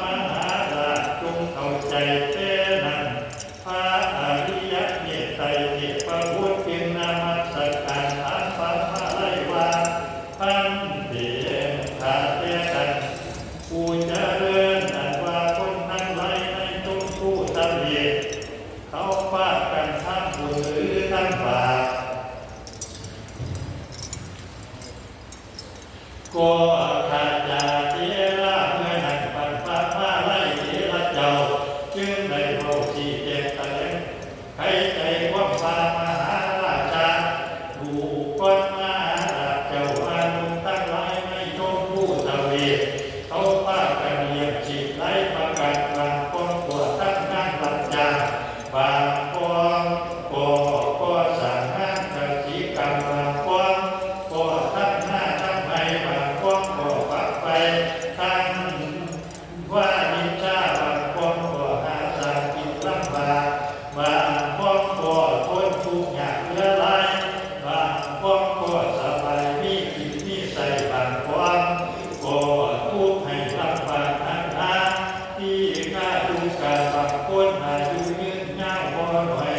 ມະຫາລາດຈົ່ງເຂົ້າໃຈແຕ່ນັ້ນ. ພະອະລິຍະເມດໄຕເທບະບຸດຈຶ່ງນະມັດສະການຖາມພະມາໄລວ່າ ພັນເຕ ຂ້າແຕ່ທ່ານຜູ້ຈະເລີນ ອັນວ່າຄົນທັງຫຼາຍໃນຊົມພູທະວີບ ເຂົາພາກັນທຳບຸນຫຼືທຳບາບ. ກໍຂ້າຈາເທລະເມື່ອນັ້ນ ບັນພະມາໄລເຖລະເຈົ້າ ຈຶ່ງໄດ້ເວົ້າຊີ້ແຈງຕະແຫຼງໄຂໃຈຄວາມວ່າ ມະຫາລາຊາ ດູກ່ອນມະຫາລາດເຈົ້າ ອານຸມທັງຫຼາຍໃນຊົມພູທະວີບ ເຂົາພາກັນລ້ຽງຊີບຫຼາຍປະການ ບາງກອງກໍທຳງານຮັບຈ້າງ ບາງກອງກໍກໍ່ສ້າງງານກະສິກຳ ບາງກອງກໍທຳນາທຳໄຮ່ ບາງກອງກໍຝັກໃຝ່ທາງວານິດຊະ ບາງກອງກໍຫາສາກິນລຳບາກ ບາງກອງກໍທົນທຸກຍາກເຫຼືອຫຼາຍ ບາງກອງກໍສະບາຍມີກິນມີໃຊ້ ບາງກອງກໍທຸກໃຫ້ລຳບາກໜັກໜາ ທີ່ຂ້າຢູ່ກະບາງຄົນອາຍຸຍືນຍາວບໍ່ໜ້ອຍ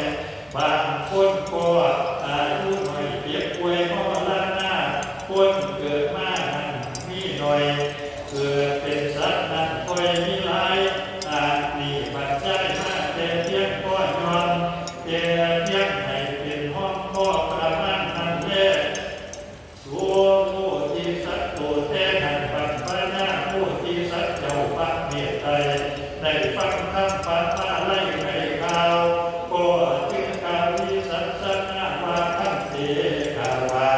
ບາງຄົນກໍອາຍຸໜ້ອຍເຈັບປ່ວຍມໍລະນະ ຄົນເກີດມານັ້ນມີໜ້ອຍ ເກີດເປັນສັດນັ້ນຄ່ອຍມີຫຼາຍ ອາດນີ້ບັນຍາຍມາແຕ່ພຽງພໍຍ້ອນ ແຕ່ພຽງໃຫ້ເປັນຮອງພໍປະມານນັ້ນແລ. ໂສໂພທິສັດໂຕແຕ່ນັ້ນ ບັນພະຍາໂພທິສັດເຈົ້າພະເມດໄຕ ໄດ້ຟັງທຳພະມາໄລໄຂຂ່າວ ກໍຈຶ່ງກ່າວວິສັດສະນະວ່າ ພັນເຕ ຂ້າໄຫວ້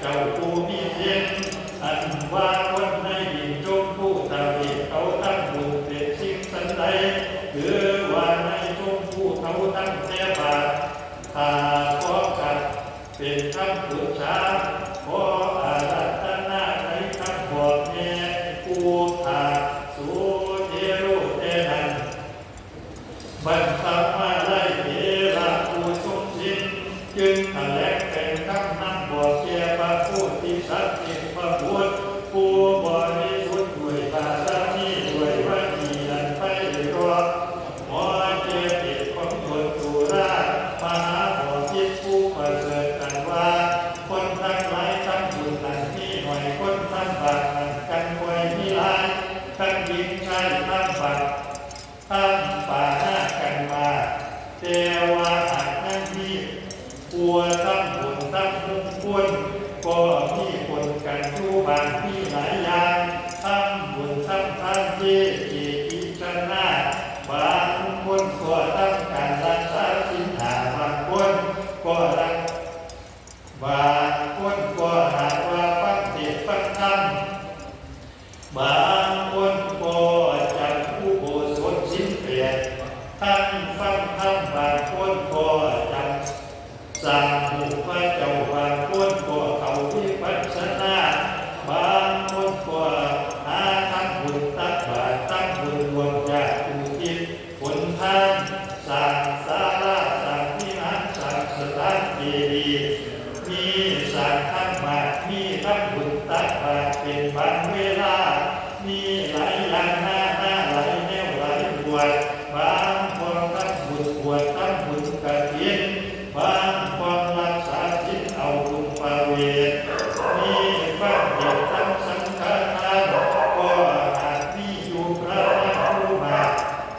ເຈົ້າຜູ້ມີສິນ ອັນວ່າຄົນໃນດິນຊົມພູທະວີບເຂົາທຳບຸນເປັນສິ່ງສັນໃດ ຫຼືວ່າໃນຊົມພູເຂົາທຳແຕ່ບາບ ຂ້າຂໍກາບ ເປັນຄຳປຶກສາ ຂໍອາລາທະນາໃນຄຳບອກແນ່ຜູ້ຂ້າ ໂສເທໂລແຕ່ນັ້ນ ບັນພະມາໄລເຖລະຜູ້ຊົງສິນ ຈຶ່ງຖະແຫຼງແຕ່ງຄຳນຳບອກແກ່ພະໂພທິສັດເທບະບຸດ ຜູ້ບໍລິສຸດດ້ວຍບາລະມີ ດ້ວຍວະຈີອັນໄພເລາະ ໝໍແກ່ເພດຂອງຕົນ ສຸລາມະຫາບໍພິດຜູ້ປະເສີດ ອັນວ່າ ຄົນທັງຫຼາຍທຳບຸນນັ້ນມີໜ້ອຍ ຄົນທຳບາບນັ້ນຈັ່ງຄ່ອຍມີຫຼາຍ ຄັນຍິງຊາຍທຳບາບ ທຳປານາກັນມາກ ແຕ່ວ່າຫາກຍັງມີຜູ້ທຳບຸນທຳມຸງຄຸນ ກໍມີປົນກັນຢູ່ບ້ານມີຫຼາຍຢ່າງ ທຳບຸນທຳທານເທເກກິຈະນາ ບາງຄົນກໍທຳການລັກສາສິນຫ້າ ບາງຄົນກໍລັກ ບາງຄົນກໍຫາກວ່າຟັງເທດຟັງທຳ ບາງຄົນກໍຈຳອຸໂບສົດສິນແປດ ທັງຟັງທຳ ບາງຄົນກໍຈຳສ້າງຮູບພະເຈົ້າ ບາງຄົນກໍເຂົ້າວິປັດສະນາ ບາງຄົນກໍຫາທຳບຸນຕັກບາດ ທຳບຸນລວມຍາດອຸທິດ ຫົນທາງ ສ້າງສາລາ ສ້າງວິຫານ ສ້າງສະຖານເຈດີ ມີສ້າງທຳມາດ ມີທຳບຸນຕັກບາດເປັນບາງເວລາ ມີຫຼາຍຢ່າງນານາ ຫຼາຍແນວຫຼາຍບວດ ບາງບ່ອນທຳບຸນບວດ ທຳບຸນກະຖິນ ບາງບ່ອນລັກສາສິນເອົາບຸນປະເວດ ມີຟັງເທດນຳສັງຄະທານ ກໍອາດມີຢູ່ປະມານຜູ້ມາກ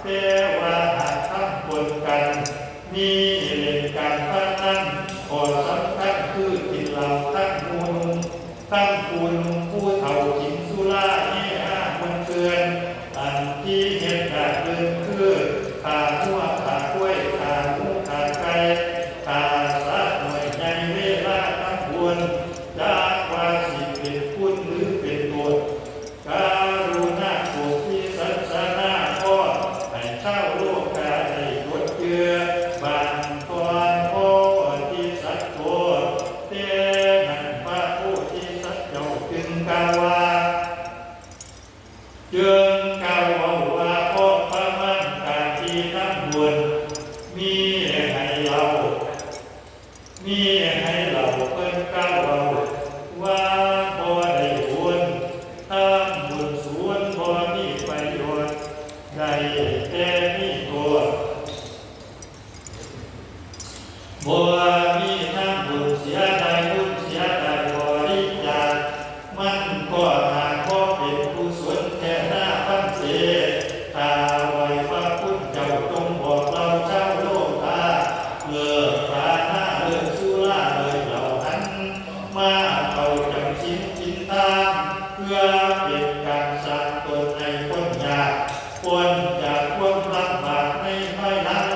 ແຕ່ວ່າຫາກທຳປົນກັນ ມີຫຼິ້ນການພະນັນ ຂໍ້ສຳຄັນຄືກິນເຫຼົ້າທັງໝູ່ໜຸ່ມ ທັງຜູ້ໜຸ່ມຜູ້ເຖົ້າ ກິນສຸລາເຮຮາມ່ວນຊື່ນ ອັນທີ່ເຮັດຍາກອື່ນຄື ຂ້າງົວ ຂ້າຄວາຍ ຂ້າໝູ ຂ້າໄກ່ ຂ້າສັດນ້ອຍໃຫຍ່ ເວລາທຳບຸນ ຈັກວ່າຊິເປັນຄຸນ ຫຼື ເປັນໂທດ ກະລຸນາໂປດວິສັດສະນາ ຂໍໃຫ້ຊາວໂລກາໄດ້ຈົດຈື່ ບັນທອນໂພທິສັດໂຕ ແຕ່ນັ້ນພະໂພທິສັດເຈົ້າຈຶ່ງ ໃຫ້ເລົ່າເພິ່ນກ່າວເວົ້າວ່າບໍ່ໄດ້ບຸນ, ທຳບຸນສູນບໍ່ມີປະໂຫຍດ, ໄດ້ແຕ່ມີໂທດ. ບໍ່ມີທຳບຸນເສຍໄດ້ບຸນເສຍໄດ້ບໍລິຈາກ, ມັນກໍຫາກບໍ່ເປັນກຸສົນແທ້ນາພັນເຕ. ຂ້າໄຫວ້ພະຄຸນເຈົ້າ ຈົ່ງບອກເລົ່າຊາວໂລກາ ເລີກປານາເລີກສຸລາເລີກເຫຼົ້າ ຫັນມາເຂົ້າຈຳສິນກິນທານ ເພື່ອເປັນການສ້າງຕົນໃຫ້ພົ້ນຍາກ ພົ້ນຈາກຄວາມລຳບາກໃນພາຍຫຼັງ.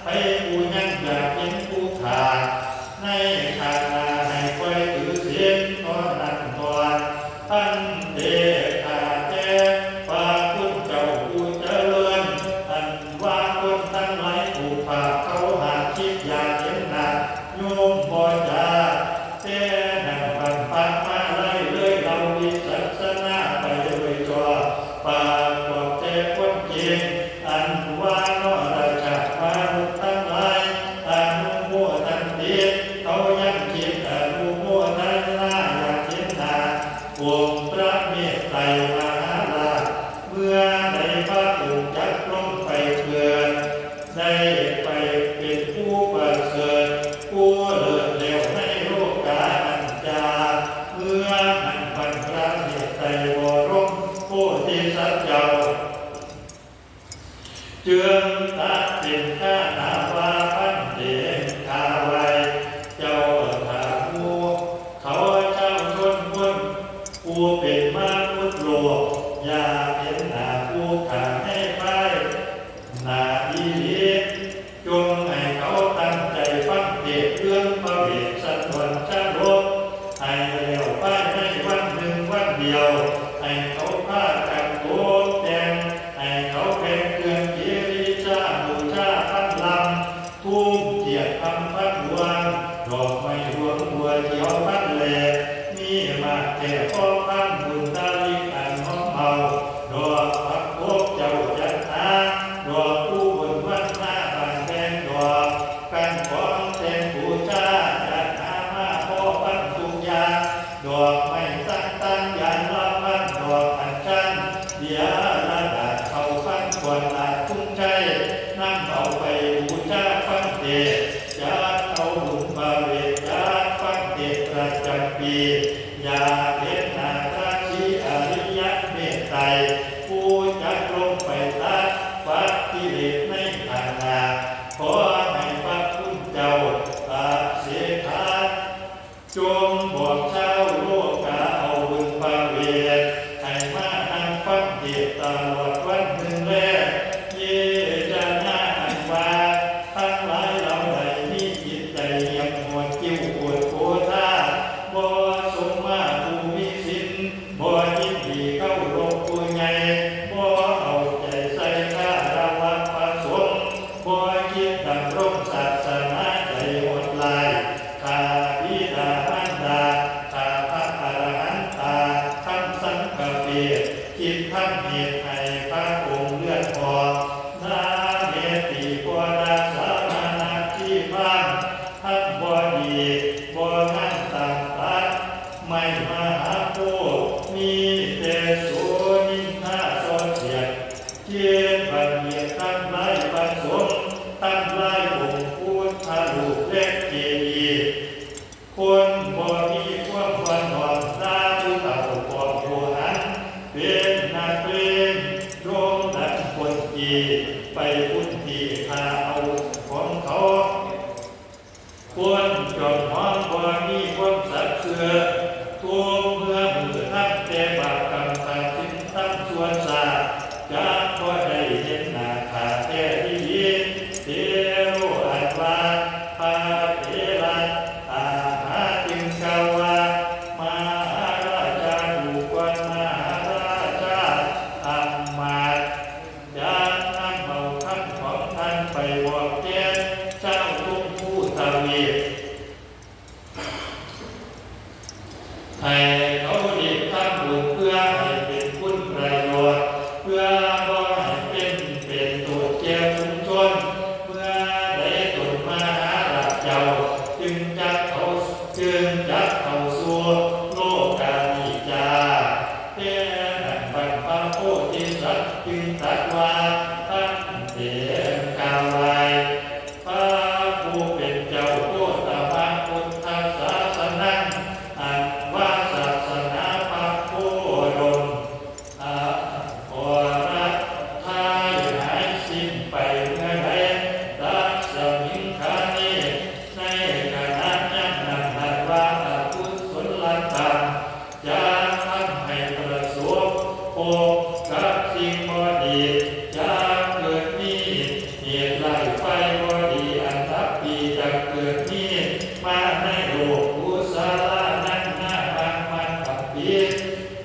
ໃຜຜູ້ຍັງຢາກເຫັນຜູ້ຂ້າໃນຂ້າງໜ້າ ໃຫ້ຄ່ອຍຖືສິນເທົ່ານັ້ນກ່ອນ. ພັນເຕ ຂ້າແຕ່ພະຄຸນເຈົ້າຜູ້ຈະເລີນ ອັນວ່າຄົນທັງຫຼາຍຜູ້ພາກເຂົາຫາກຄິດຢາກເຫັນໜ້າໂຍມບໍ່ຈາກ ແຕ່ນັ້ນບັນພະມາໄລເລີຍເລົ່າວິສັດສະນາໄປໂດຍຊອບ ປາກອກແຕ່ຄວາມຈິງ ອັນວ່າເນາະລະຊາດມະນຸດທັງຫຼາຍ ອະນຸໂມທັນຕິ ເຂົາຍັງຄິດອະນຸໂມທະນາຢາກເຫັນໜ້າອົງພະເມດໄຕມະຫາລາດ ເມື່ອໃດພະອົງຈັກລົງໄປເກີດ ໄດ້ໄປເປັນຜູ້ປະເສີດ ຜູ້ເລີດແລ້ວໃນໂລການັ້ນຈາ ເມື່ອນັ້ນບັນພະເມດໄຕບໍລົມໂພທິສັດເຈົ້າ ຈຶ່ງຕັດເປັນຄາຖາວ່າ ພັນເຕ ຂ້າໄຫວ້ເຈົ້າ ຖ້າໝູ່ເຂົາຊາວຊົນຄົນ ຜູ້ເປັນມະນຸດໂລກ ຢາກເຫັນໜ້າຜູ້ຂ້າໃນພາຍໜ້າອີ່ຫຼີ ຈົ່ງໃຫ້ເຂົາຕັ້ງໃຈຟັງເທດເລື່ອງພະເວດສະດອນຊະຫຼົກ ໃຫ້ແລ້ວພາຍໃນວັນໜຶ່ງວັນດຽວ ໃຫ້ເຂົາພາກັນຕົກແຕ່ງ ໃຫ້ເຂົາແບ່ງເຄື່ອງກິລິຊາບູຊາພັນລຳ ທູບທຽນຄຳພັນດວງ ດອກໄມ້ດວງບົວຂຽວພັນແລ ມີໝາກແກ່ພໍພັນບຸນດາລິກອັນຫອມເມົາ ດອກຜັກບົກເຈົ້າຈັດຫາ ດອກຄູບົນວັນນາບານແດງ ດອກກັນຂອງແຕ່ງບູຊາ ຈັດຫາມາພໍພັນທຸກຢ່າງ ດອກໄມ້ຕ່າງໆຢ່າງລະພັນ ດອກອັນຊັນ ເດຍລະດາດເຂົ້າພັນ ຄວນລາດທຸງໄຊ ນຳເອົາໄປບູຊາຟັງເທດ ຈັດເອົາບຸນພະເວດ ຈັດຟັງເທດປະຈຳປີ ຢາກເຫັນໜ້າພະສີອະລິຍະເມດໄຕ ຜູ້ຈັກລົງໄປຕັດປັດກິເລດໃນຂ້າງໜ້າ ຂໍໃຫ້ພະຄຸນເຈົ້າອະເສຖາ ຈົ່ງບອກຊາວໂລກາເອົາບຸນພະເວດ ໃຫ້ມານັ່ງຟັງເທດຕະຫຼອດວັນໜຶ່ງແລ ເຍຈະນາອັນວ່າ ທັງຫຼາຍເຫຼົ່າໃດມີຈິດໃຈຫຽບໂຫດ ຄິ້ວໂອດໂກທາ ບໍ່ສົມມາຜູ້ມີສິນ ບໍ່ຍິນດີເຄົາລົບຜູ້ໃຫຍ່ ບໍ່ເອົາໃຈໃສ່ຄາລະວະພະສົງ ບໍ່ຄິດດຳລົງສາສະໜາໃຈໂຫດຮ້າຍ ຂ້າບິດາມານດາ ຂ້າພະອະລະຫັນຕາ ທັງສັງຄະເວດ ຄິດທຳເຫດໃຫ້ພະອົງເລືອດອອກ ນາເມຕິໂຄດາສາມະນະທີ່ພານ ທັງບໍ່ດີບໍ່ງາມຕາມປັດ ໄມ້ມະຫາໂພ ມີແຕ່ໂສນິນທາສໍ້ສຽດ ເຮັດບັນເຫດທຳລາຍພະສົງ ທຳລາຍອົງພຸດທະຮູບແລະເຈດີ ຄົນບໍ່ມີຄວາມອ່ອນນ້ອມ ລາຜູ້ເຖົ້າພວກໂຫຫັນ ເປັນນັກເລງ ດົງດັນຄົນທີ່ໄປປຸ້ນທີ່ຂ້າເອົາຂອງເຂົາ ຄົນຈອມຫອງບໍ່ມີຄວາມສັດເຊື່ອ ທຸກເມື່ອມື້ທຳແຕ່ບາບກຳຂາດສິນທຳຊົ່ວຊາດ ຈັກບໍ່ໄດ້ເຫັນໜ້າຂ້າແທ້ອີ່ຫຼີ ເທໂລອັນວ່າພະເຖລະຕາມະຫາຈຶ່ງກ່າວວ່າ ມະຫາລາຊາ ດູກ່ອນມະຫາລາຊາອຳມາດ ຈະນຳເອົາຄຳຂອງທ່ານໄປບອກແກ່ຊາວຊົມພູທະວີບ ໃຫ້ເຂົາຮີບທຳບຸນເພື່ອໃຫ້ເປັນຄຸນປະໂຫຍດ ເພື່ອບໍ່ໃຫ້ເປັນ ເປັນໂທດແກ່ຝູງຊົນ ເມື່ອໃດຕົນມະຫາລາຊເຈົ້າຈຶ່ງຈັກເອົາ ຈຶ່ງຈັກເຂົ້າສູ່ໂລການິຈາ. ແຕ່ນັ້ນບັນພະໂພທິສັດຈຶ່ງຕັດວ່າ ທັນເຕ ກ່າວໄວ້ ພະຜູ້ເປັນເຈົ້າ ໂຄຕະມະພຸດທະສາສະໜັງ ອັນວ່າສາສະໜາພະໂຄດົມ ອະ ຂໍລະທາຍຫາຍສິ້ນໄປເມື່ອໃດ ຕັດສະມິງຄາເນ ໃນຂະນະຍາມນັ້ນ ນັ້ນວ່າອະກຸສົນລະກຳ ຈະທຳໃຫ້ປະສົບພົບກັບສິ່ງບໍ່ດີ ຈະເກີດມີເຫດຮ້າຍໄຟບໍ່ດີອັນດັບປີ ຈະເກີດມີມາໃນໂລກກຸສະລານັງນາມັງມັນທັງປີ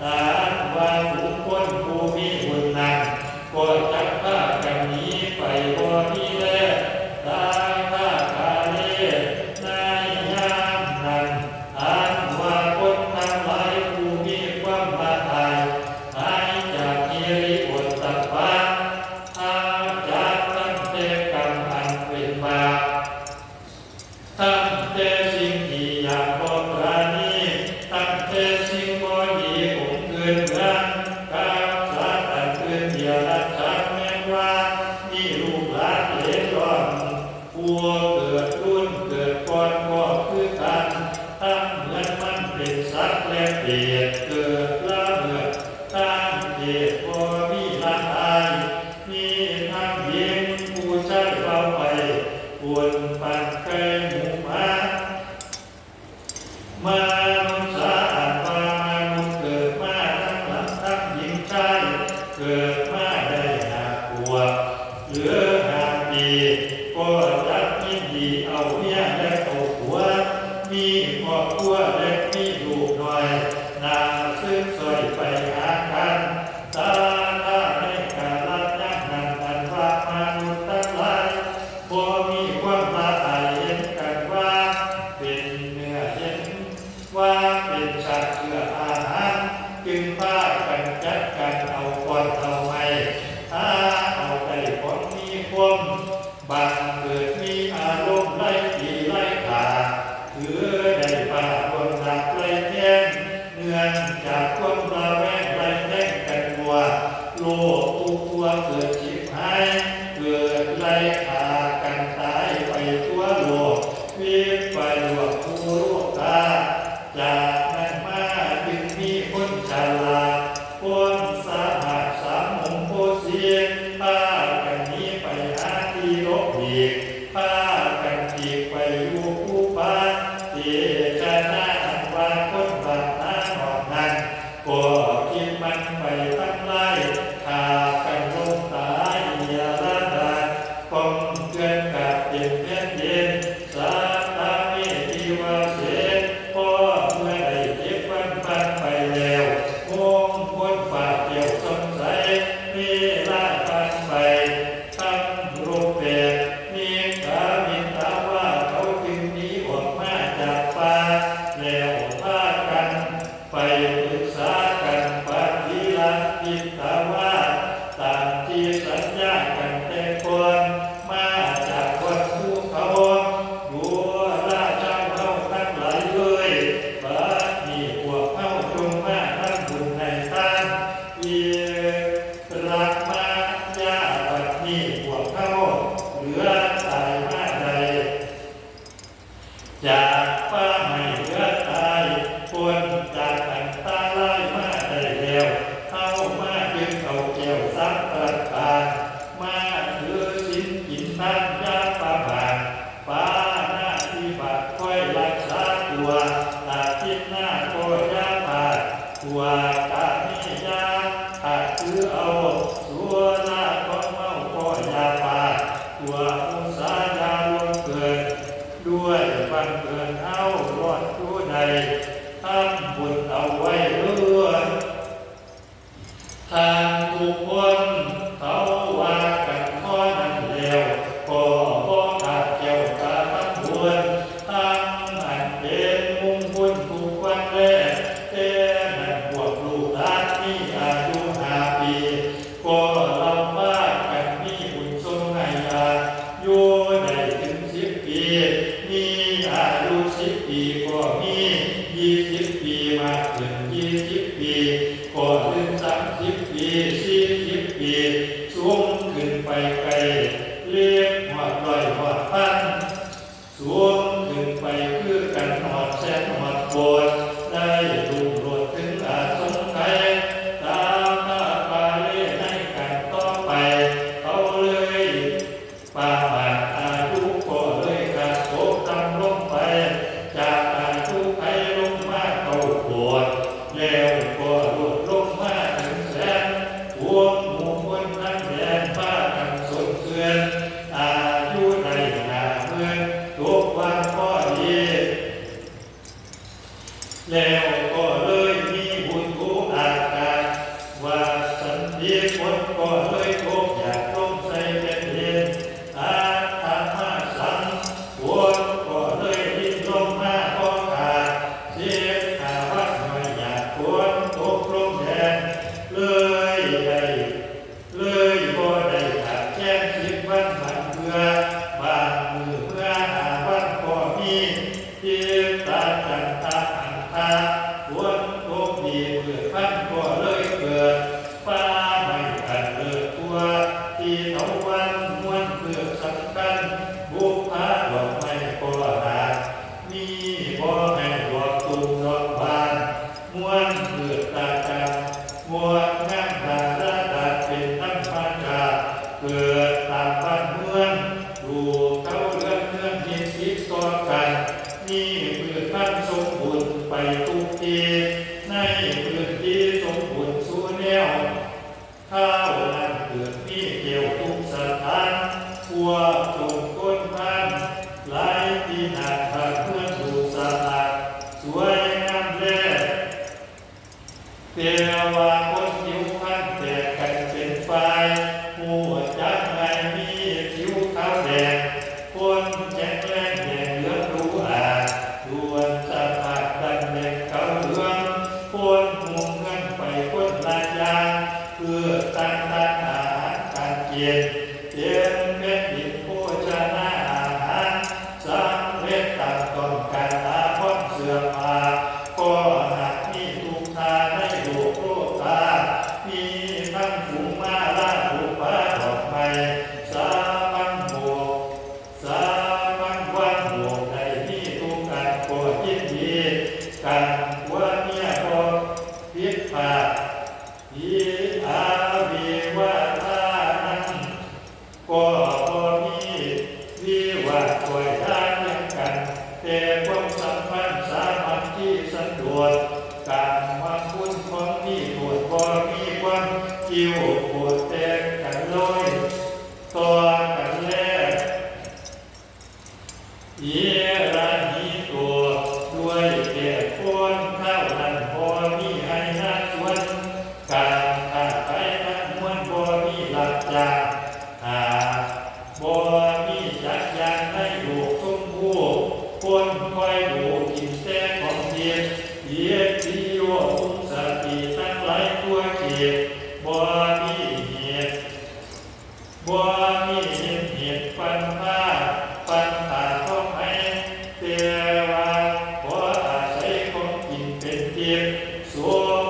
ອັນວ່າຝູງຄົນຜູ້ມີບຸນນັ້ນ ກໍຈັກພາກັນໜີໄປບໍ່ມີແລ ຕະຖາຄາເລ ໃນຍາມນັ້ນ ອັນວ່າຄົນທັງຫຼາຍຜູ້ມີຄວາມລະອາຍ ຫາຍຈາກຫິລິໂອດຕະປະ ຫາຈາກທັງແຕ່ກຳອັນເປັນບາບ ທັງແຕ່ສິ່ງທີ່ຢາກບໍ່ປານີ ທັງແຕ່ສິ່ງບໍ່ດີຂົມຂື່ນເໝືອນກັບສັດອັນອື່ນເດຍລະຈານ ແມ່ນວ່າມີລູກຫຼານເລຮ່ອນ ຜູ້ເກີດລຸ້ນເກີດກ່ອນກໍຄືກັນ ທັງເໝືອນມັນເປັນສັດແລະເປດ ເກີດລະເມີດທາງເພດບໍ່ມີລະອາຍ ມີທັງຍິງຜູ້ຊາຍເວົ້າໄປ ປຸ້ນປັນໄກ່ໝູໝາ. ມະນຸດສາ ອັນວ່າມະນຸດເກີດມາທັງຫຼັງທັງຍິງຊາຍ ເກີດມາໄດ້ຫ້າຂວບ ຫຼື ຫ້າປີ ກໍຈັກຍິນດີເອົາເມຍ ແລະ ເອົາຜົວ ມີຄອບຄົວ ແລະ ມີລູກນ້ອຍ ໜ້າຊຶກຊ້ອຍໄປຫາກັນ. ຕາທາໃນກາລະຍາມນັ້ນ ອັນວ່າມະນຸດທັງຫຼາຍ ບໍ່ມີຄວາມລະອາຍເຫັນກັນວ່າເປັນເນື້ອ ເຫັນວ່າເປັນຊາດເຊື້ອອາຫານ ຈຶ່ງພາກັນຈັດການເອົາຄ້ອນເອົາໄມ້ ຫາເອົາໄດ້ຂອງມີຄົມ ບາງເກີດມີອາລົມໄລ່ຕີໄລ່ຂ້າ ຫຼື ໄດ້ຟ້າວດວງດາບໄລ່ແທງ ເນື່ອງຈາກຄວາມລະແວງໄລ່ແທງກັນຕົວະ ໂລກທຸກຕົວເກີດຊິບຫາຍ ເກີດໄລ່ຂ້າກັນຕາຍໄປທົ່ວໂລກ ວິປະໂຍກຄູ່ໂລກາ. ຈາກນັ້ນມາຈຶ່ງມີຄົນສະຫຼາດ ຄົນສາມາດສາມມຸມໂພສີ ພາກັນໜີໄປຫາທີ່ຫຼົບຫຼີກ ພາກັນປີກໄປຢູ່ພູຜາ ເຕຊະນາ ອັນວ່າຄົນບ້ານນານອກນັ້ນ ກໍຄິດໝັ້ນໄປທຳລາຍ ຂ້າກັນລົ້ມຕາຍເລຍລະນາດ ກ້ອງເກືອນກາດເຕັມແຜ່ນດິນ ສັດຕາເມ ຕິວາເສ ພໍເມື່ອໄດ້ເຈັດວັນຜ່ານໄປແລ້ວ ມົງຄົນຟ້າແກ້ວສ່ອງໃສ ເວລາຜ່ານໄປ ທັງໂລກແປດ ນິກາມິນຕາວາ ເຂົາຈຶ່ງໜີອອກມາຈາກປ່າ ແລ້ວພາກັນໄປປຶກສາກັນ ປະຕິລະພິດຕະວາ ຕາມທີ່ສັນຍາກັນແຕ່ກ່ອນ ມາຈາກວັດພູເຂົາ ດູລາຊາວເຮົາທັງຫຼາຍເອີຍ ບັດນີ້ພວກເຮົາຈົ່ງມາທຳບຸນໃຫ້ທານ ອີກລັກມາຍາ ບັດນີ້ພວກເຮົາເຫຼືອຕາຍມາໄດ້ ຈາກຟ້າໄໝ້ເຫຼືອຕາຍ ພົ້ນຈາກອັນຕະລາຍມາໄດ້ແລ້ວ ເຮົາມາດຶງເອົາແກ້ວສາມປະການ ມາຖືສິນກິນທານຢ່າປະໝາດ ປານາຕິບາດຄອຍຮັກສາຕົວ ອາທິນນາກໍຢ່າພາດ ຕົວະກາເມຍາ ຫາກຖືເອົາສຸລາຂອງເມົາກໍຢ່າປາດ ຕົວະມຸສາຢ່າລ່ວງເກີນ ດ້ວຍບັງເອີນເຮົາລອດຢູ່ໃດ ທຳບຸນເອົາໄວ້ເດີ້. ທ່ານທຸກຄົນ ເຂົາວ່າກັນພໍນັ້ນແລ້ວ ກໍບໍ່ຂາດແຄ້ວການທຳບຸນ ທັງອັນເປັນມຸງຄຸນທຸກວັນແລ ແຕ່ນັ້ນພວກລູ ມີຍີ່ສິບປີ ມາກຂຶ້ນຍີ່ສິບປີ ກໍເປັນສາມສິບປີ ສີ່ສິບປີ ສູງຂຶ້ນໄປໄກ ເລັບຮອດຮ້ອຍຮອດພັນ ສູງຂຶ້ນໄປຄືກັນຮອດແສນຮອດໂກດ ໄດ້ລຸ້ງໂລດເຖິງອາສົງໄຂ ຕາມາກາເລໃນການຕໍ່ໄປ ເຂົາເລີຍປະມາດ ອາຍຸກໍເລີຍຂາດຕົກຕ່ຳລົງໄປ ຈາກອາຍຸໄຂລົງມາເກົ້າໂກດ ແລ້ວກໍຫຼຸດລົງມາເຖິງແສນ ພວກໝູ່ຄົນທັງແດນພາກັນສົນເຄືອນ ອາຍຸໄດ້ຫ້າໝື່ນ ຕົກວ່າງພໍດີ ແລ້ວກໍເລີຍມີອຸຕຸອາກາດ ວ່າຊັ້ນຕິ ຝົນກໍເລີຍຕົກຢາດລົງໃສ່ແຜ່ນດິນ ອັດຕະມາສັງ ຝົນກໍເລີຍລິນລົງມາພໍຂາດ ສິບຫ້າວັນໜ້ອຍຍາດ ຝົນຕົກລົງແດ່ ເລີຍໄດ້ ເລີຍບໍ່ໄດ້ຂາດແຄນສິບວັນບາງເທື່ອ ບາງມື້ເມື່ອຫ້າວັນກໍມີ ທິດຕາຈັນຕະຫັນທະ ຝົນຕົກດີ ພືດພັນກໍເລີຍເກີດ ປ່າໄມ້ອັນເລີດທົ່ວ ທີ່ເຖົາວັນ ມວນພືດສຳຄັນ ບຸບຜາດອກໄມ້ກໍຫາກ ມີບໍ່ໃຫ້ດອກຕຸ່ມດອກບານ ມ່ວນພືດຕາຈັນ ງອກງາມດາລະດາເປັນທຳມະຊາດ ເກີດຕາມບ້ານເມືອງ ລູກເຕົ້າເຮືອນເຮືອນມີສິດຕໍ່ກັນ ມີພືດພັນສົມບູນໄປທຸກທີ່ ໃນພື້ນທີ່ສົມບູນສູ່ແນວ ຄາວນັ້ນເກີດມີແກ້ວທຸກສະຖານ ພວກຈົງໂກນພານ ຫຼາຍທີ່ນານບ້ານເມືອງດູສະອາດ ສວຍງາມແລ ແຕ່ວ່າຄົນຜິວພັນແຕກກັນເປັນຝ່າຍ ຮູ້ຈັກງ່າຍມີຜິວຂາວແດງ ຄົນແຂງແຮງແດງເຫຼືອງຫຼູອາດ ດ້ວນສະພາບດຳແດງຂາວເຫຼືອງ ຄົນຮຸ່ງເຮືອງໄປຄົນລະຢ່າງ ເພື່ອຕ່າງໆອາຫານການກິນ ເຕັມແຜ່ນດິນໂພຊະນາອາຫານ ສຳເລັດຕາມຕ້ອງການອາພອນເສື້ອຜ້າ ກໍຫາກມີທຸກທ່າໃນໂລກໂລກາ ມີທັງຝູງມາລາບຸບຜາດອກໄມ້ ສາມັງໂມກ ສາມັງວັນໂມກ ໄດ້ມີທຸກອັນກໍຍິນດີກັນ ຜົວເມຍບໍ່ຜິດພາດ ອີອາວິວາທານັງ ກໍບໍ່ມີວິວາທ ຂ້ອຍລາທ່ຽງກັນ ແຕ່ຄວາມສຳພັນສາມັກຄີສັນໂດດ ການຫວັງບຸນຂອງມີໂທດ ບໍ່ມີຄວາມຄິ້ວໂກດແຕ່ງກັນເລີຍ ຕໍ່ກັນແລ ເອລະຫິໂຕ ດ້ວຍແກ່ຄົນເທົ່ານັ້ນ ບໍ່ມີໄຮ່ນາສວນ ການຄ້າຂາຍທັງມວນ ບໍ່ມີຮັບຈ້າງ ຫາກບໍ່ມີຈັກຢ່າງໃນໂລກສົມບູ ຄົນຄອຍດູກິນແຕ່ຂອງດິບ ອິດທິໂຍ ຄຸມສະຕິທັງຫຼາຍທົ່ວເຂດ ບໍ່ມີເຫດ ບໍ່ມີເຫດເຫດປັນພາ ປັນພາຂອງໃຫ້ ແຕ່ວ່າຂໍອາໄສຂອງກິນເປັນທິບ ໂສ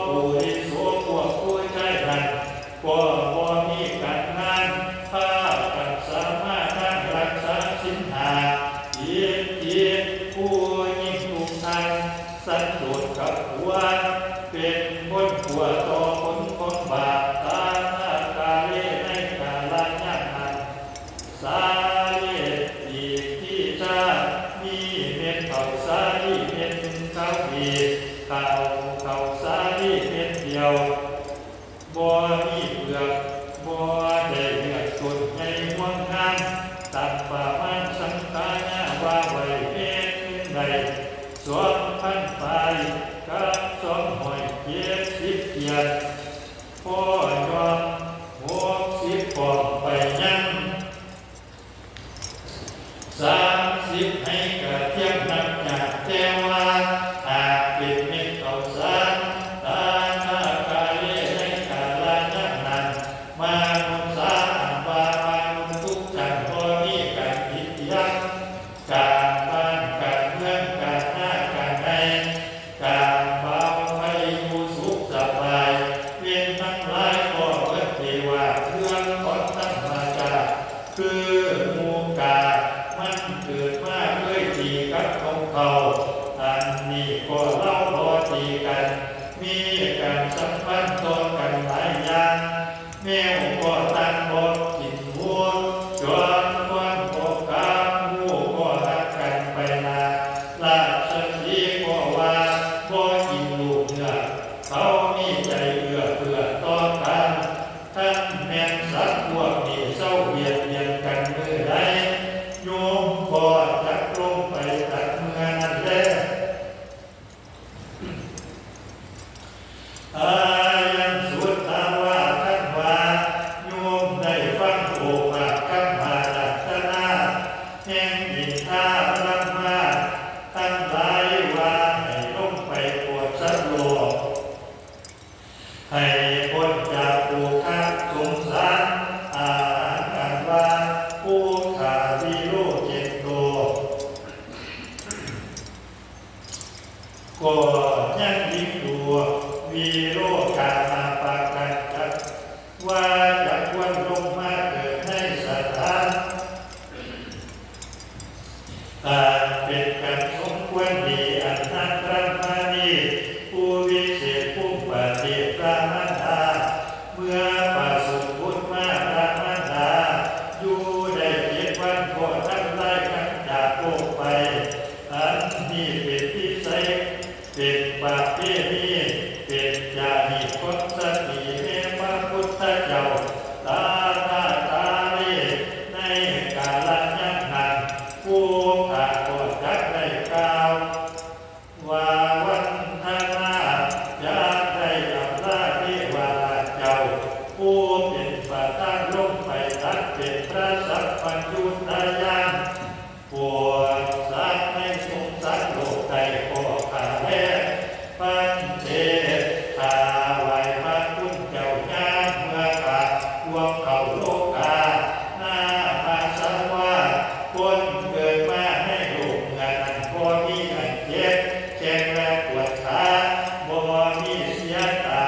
ປຸລິໂສ ພວກຜູ້ຊາຍນັ້ນ ກໍບໍ່ມີການງານ ພາກັນສາມາດທັງຮັກສາສິນຫ້າ ອິດທິ ຜູ້ຍິງທຸກທ່ານ ສັນໂດດກັບຜົວ ເປັນຜົນຊົ່ວຕໍ່ຜົນຂອງບາບ ຕາທາກາເລ ໃນກາລະຍາມນັ້ນ ສາເລ ອີກທີ່ຈາ ມີເມັດເຂົ້າສາລີເມັດໜຶ່ງຂາວດີ ເຂົ້າ ເຂົ້າສາລີເມັດດຽວ ບໍ່ມີເປືອກ ບໍ່ໄດ້ເລືອກຕົ້ນໃຫຍ່ຮວງງາມ ຕັ້ງປະມານສັງຂາຍາວາໄວ້ເມັດໜຶ່ງໄດ້ ສອງພັນປາຍກັບສອງຮ້ອຍເຈັດສິບກຽດ ພໍຍ້ອນຫົກສິບປ້ອມໄປຍັງສາມສິບໃຫ້ກະທຽມນັບຍາກ ແຕ່ວ່າຫາກເປັນເມັດເຂົ້າສານ ຕາທາກາເລ ໃນກາລະຍາມ ກໍຍັງອີກຢູ່ ວິໂລກາມາປະກັນຈັກ ວ່າຈະຄວນລົງມາເກີດໃນສະຖານ ອັນເປັນກຳສົມຄວນດີ ອັນນາງບຣາມະນີ ຜູ້ວິເສດພູມປະເທດພຣະມານດາ ເມື່ອປະສົບບຸດມາ ພຣະມານດາຢູ່ໄດ້ເຈັດວັນ ກໍທັນລາຍກັນຈາກໂລກໄປ. ອັນນີ້ເປັນວິໄສ ເປັນປະເພນີ ເປັນຈາຣີກຂອງສະຕີແມ່ພະພຸດທະເຈົ້າ ຕະຖາຄະເລ ໃນກາລະຍາມນັ້ນ ຜູ້ຂ້າກໍຈັກໄດ້ກ່າວວ່າວັນທະນາ ຈັກໄດ້ອຳລາເທວະລາດເຈົ້າ ຜູ້ເປັນປະທານລົງໄປຕັດເປັນພຣະສັບພັນຍຸດຕະຍານ ໂປດສັດໃນສົງສານໂລກໄດ້ກໍຂ້າແລ ພັນເຕ ຂ້າໄຫວ້ພະຄຸນເຈົ້າຍາມເມື່ອຂ້າລ່ວງເຂົ້າໂລກາ ນາພາສາວາ ຄົນເກີດມາໃນໂລກເມື່ອນັ້ນ ບໍ່ມີອັນເຈັບແຂ້ງແລະປວດຂາ ບໍ່ມີເສຍຕາ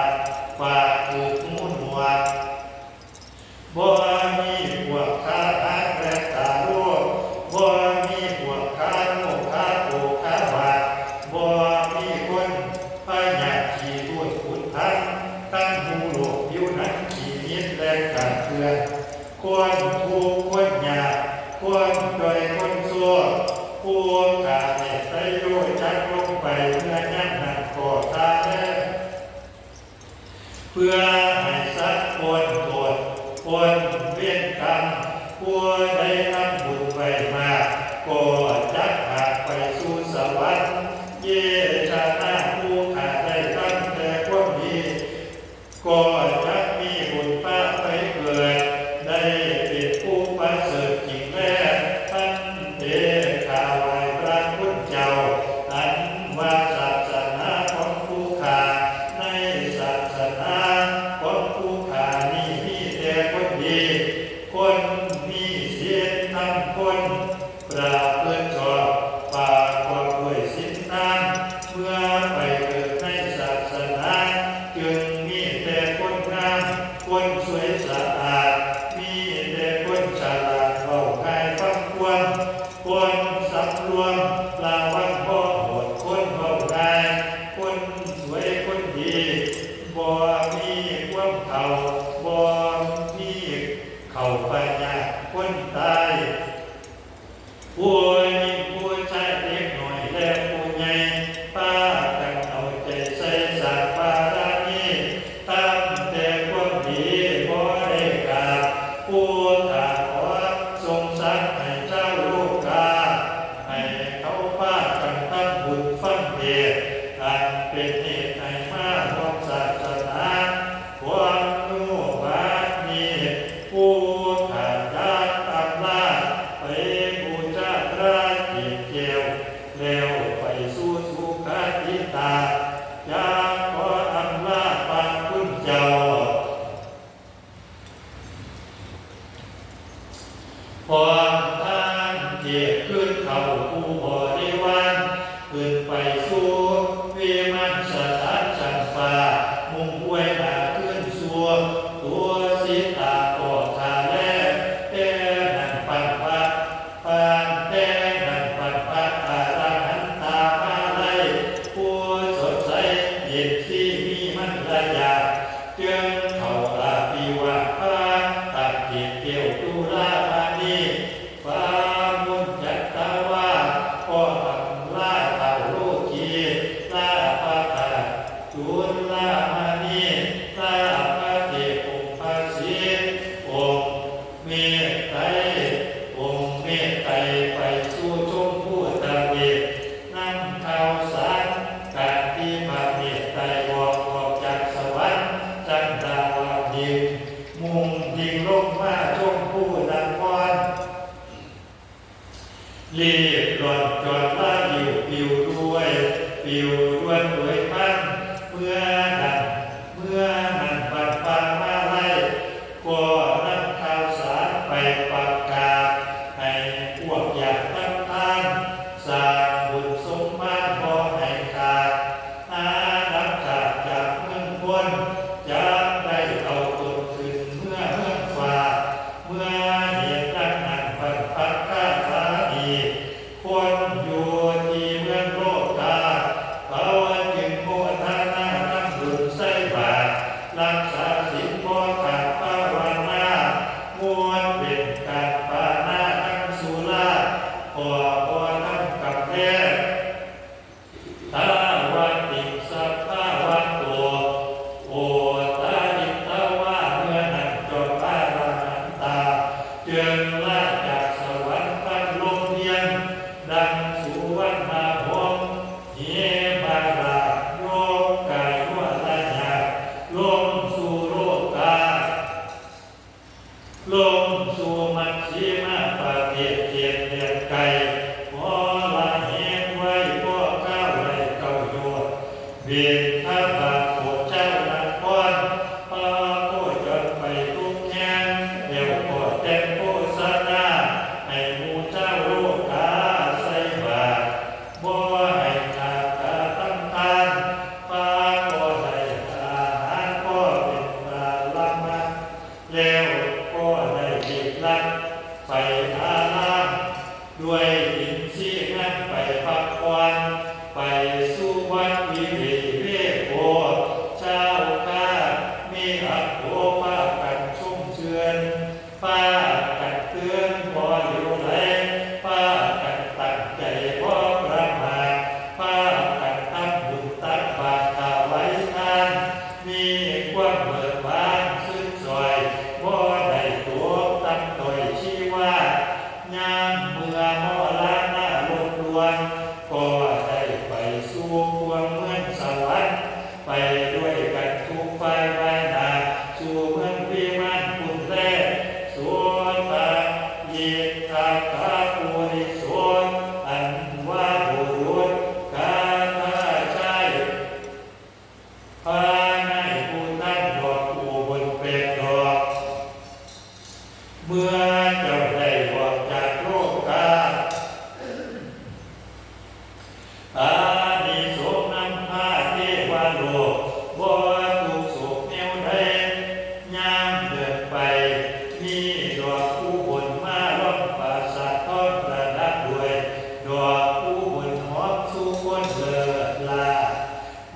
ປາກ ຫູ ຫນົວກ ບໍ່ມີພວກຂາຫັກແລະຕາໂລ ບໍ່ມີພວກຂາໂລ ຂາໂປກ ຂາບາດ ບໍ່ມີຄົນພະຍາດຂີ້ທູດຂຸດທັນ ທັງຫູໂລກ ຜິວໜັງ ຂີ້ໝິດ ແລະການເປື້ອນ ຄົນທຸກຄົນຍາກ ຄົນຈ່ອຍຄົນໂຊ ຜູ້ຂ້າແມ່ໄຕໂລຈັກລົງໄປເມື່ອຍາມນັ້ນກໍຂ້າແລ ເພື່ອໃຫ້ສັດພົ້ນໂທດ ພົ້ນເວນກຳ ຜູ້ໃດທຳບຸນໄວ້ມາກ ກໍຈັກຫາກໄປສູ່ສະຫວັນ ເຢຊະນາ ຜູ້ຂ້າໄດ້ທຳແຕ່ຄວາມດີ ກໍຈັກມີບຸນພາໄປເກີດ ໄດ້ເປັນຜູ້ປະເສີດຈິງແລ ພັນເຕ ຂ້າໄຫວ້ພະຄຸນເຈົ້າ ອັນວ່າສາສະໜາຂອງຜູ້ຂ້າ ໃນສາສະໜາຂອງຜູ້ຂ້ານີ້ມີແຕ່ຄົນດີ ຄົນມີສິນທຳຄົນປະພຶດຊອບ ປະກອບດ້ວຍສິນທານ ເມື່ອໄປເກີດໃນສາສະໜາ ຈຶ່ງມີແຕ່ຄົນງາມ ຄົນສວຍສະອາດ ມີແຕ່ຄົນສະຫຼາດ ເວົ້າງ່າຍຟັງຄວາມ ຄົນສຳລວມລະວັງ ບໍ່ໂຫດ ຄົນເວົ້າງ່າຍ ຄົນສວຍຄົນດີ ບໍ່ມີຄວາມເຖົ້າ ບໍ່ມີເຂົ້າພະຍາດຄົນຕາຍ ຜູ້ຍິງຜູ້ຊາຍ ເດັກນ້ອຍແລະຜູ້ໃຫຍ່ ພາກັນເອົາໃຈໃສ່ສ້າງບາລະມີ ທຳແຕ່ຄວາມດີ ບໍ່ໄດ້ກາບ ຜູ້ຂ້າຂໍສົ່ງສັກໃຫ້ຊາວໂລກາ ໃຫ້ເຂົາພາກັນທຳບຸນຟັງເທດ ອັນເປັນເຫດໃຫ້ມາຮ່ວມສາສະໜາ ຄວາມໂຍບາດນີ້ ຜູ້ຂ້າຈັກອຳລາ ໄປບູຊາພຣະເກດແກ້ວ ແລ້ວໄປສູ່ສຸຄະຕິຕາ ຈັກຂໍອຳລາພະຄຸນເຈົ້າ ພ້ອມທັງເທບຄືນເຂົ້າຜູ້ບໍລິວານ ຂຶ້ນໄປສູ່ວິມານສະຖານຊັ້ນຟ້າ ມຸ່ງອວຍໜ້າຄືນສູ່ຕຸສິຕາກໍຂ້າແລ ແຕ່ນັ້ນປັ້ນພະ ປານແຕ່ນັ້ນປັ້ນພະອະລະຫັນຕາມາໄລ ຜູ້ສົດໃສເປັນສີມີມັນລະຍາດ ຈຶ່ງເຂົ້າອະພິວາດພະຕັກເກດແກ້ວຈຸລາມະນີ ຟາມຸນຈັດຕະວາ ກໍອຳລາທ້າວໂລກີ ລາພະທາດ ຈຸລາມະນີ ລາພະເທບອົງພະສິງ ອົງເມດໄຕ ອົງເມດໄຕໄປສູ່ຊົມພູຕະເວດ ນຳຂ່າວສານການທີ່ພະເມດໄຕອອກ ອອກຈາກສະຫວັນ ຊັ້ນດາວະດິນ ມຸ່ງດິ່ງລົງມາຊົມພູນະຄອນ ລີບລ່ອນຈອດລາລິ້ວປິວດ້ວຍ ປິວດ້ວນໂດຍພັນ ເມື່ອນັ້ນ ເມື່ອນັ້ນບັ້ນຟ້າມາໄລ ກໍນຳຂ່າວສານໄປປະກາດ ໃຫ້ພວກຍາດທຳທານ ສ້າງບຸນສົມພານບໍ່ໃຫ້ຂາດ ບິນທະບາດພວກເຈົ້ານະຄອນ ພາໂຄຈອນໄປທຸກແຫ່ງ ແລ້ວກໍແຕ່ງໂຄສະນາໃຫ້ໝູ່ເຈົ້າໂລກາໃສ່ບາດ ບໍ່ໃຫ້ຂາດການທຳທານ ພາກໍໄດ້ອາຫານພໍເປັນຕາລະມະ ແລ້ວກໍໄດ້ເລີກລັກໄປອາລາມ ດ້ວຍອິນຊີງາມໄປພັກຜ່ອນ ໄປສູ່ວັດວິເວກໂກ ຊາວຂ້າມີອັກໂຂພາກັນຊົມຊື່ນ ພາກັນເຕືອນບໍ່ເຫຼວໄຫຼ ພາກັນຕັ້ງໃຈບໍ່ປະໝາດ ພາກັນທຳບຸນຕັກບາດຖວາຍທານ ມີຄວາມເບີກບານຊຶມຊ່ອຍ ບໍ່ໄດ້ຕົກຕ່ຳຕ້ອຍຊີວາ ຍາມເມື່ອມໍລະນະລົດລ່ວງ ກໍໄດ້ໄປສູ່ພວງເມືອງສະຫວັນ ໄປດ້ວຍກັນທຸກຝ່າຍວາຍໜ້າ ສູ່ເມືອງວິມານພຸ້ນແລ ໂສຕະ ລິດຖະກະປຸລິໂສ ອັນວ່າບຸລຸດກາທາຊາຍ ພານາຍຜູ້ທ່ານດອກອຸບົນແປດດອກ ເມື່ອເຈົ້າໄດ້ອອກຈາກໂລກາ ອານິສົງນຳພາເທວະໂລກ ບໍ່ທຸກໂສກແນວໃດ ຍາມເດີນໄປ ມີດອກອຸບົນມາລ້ອມປາສາດທອງປະດັບດ້ວຍ ດອກອຸບົນຫອມສຸຄົນເລີດລາ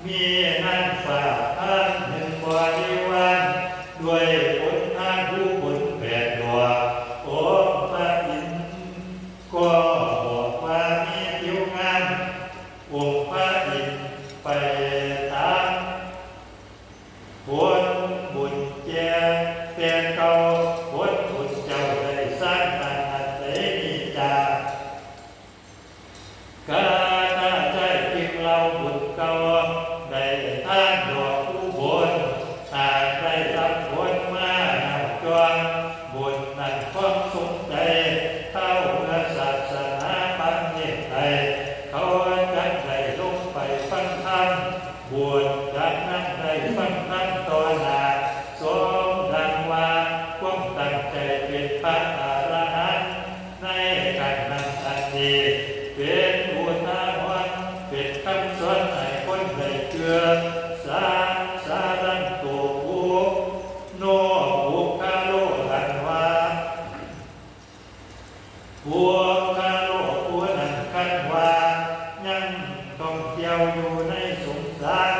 ມີນາງຟ້າພັນໜຶ່ງບໍລິວານ ດ້ວຍຜົນທານອຸບົນແປດດອກ ອົງພະອິນກໍບອກວ່າມີຜິວງາມ ອົງພະອິນໄປຖາມຜົນບຸນແກ່ແຕ່ເກົ່າ ຜົນບຸນເຈົ້າໄດ້ສ້າງມາອັນໃດນີ້ຈາກ ກາທາໃຈຈຶ່ງເລົ່າບຸນເກົ່າ ໄດ້ທານດອກອຸບົນ ຫາກໄດ້ຮັບຜົນມານຳຈອງ ບຸນນັ້ນຄວາມສົງໄຈ ທ້າວເມືອສາສະໜາປະເທດໄທ ເຂົາຈັກໄດ້ລົງໄປຟັງທຳ ບຸນຈັກນຳໄດ້ຟັງທຳຕໍ່ໜ້າ ສົມດັ່ງວ່າຄວາມຕັ້ງໃຈເປັນພະອະລະຫັນ ໃນການນັ້ນອັນນີ້ເປັນອຸທາຫອນ ເປັນຄຳສອນໃຫ້ຄົນໄດ້ເຈື່ອ ສາສາລັນໂຕ ປຸກໂນ ປຸກຄະໂລ ອັນວ່າ ບຸກຄະໂລຜູ້ນັ້ນ ຄັນວ່າຍັງທ່ອງທ່ຽວຢູ່ໃນສົງສານ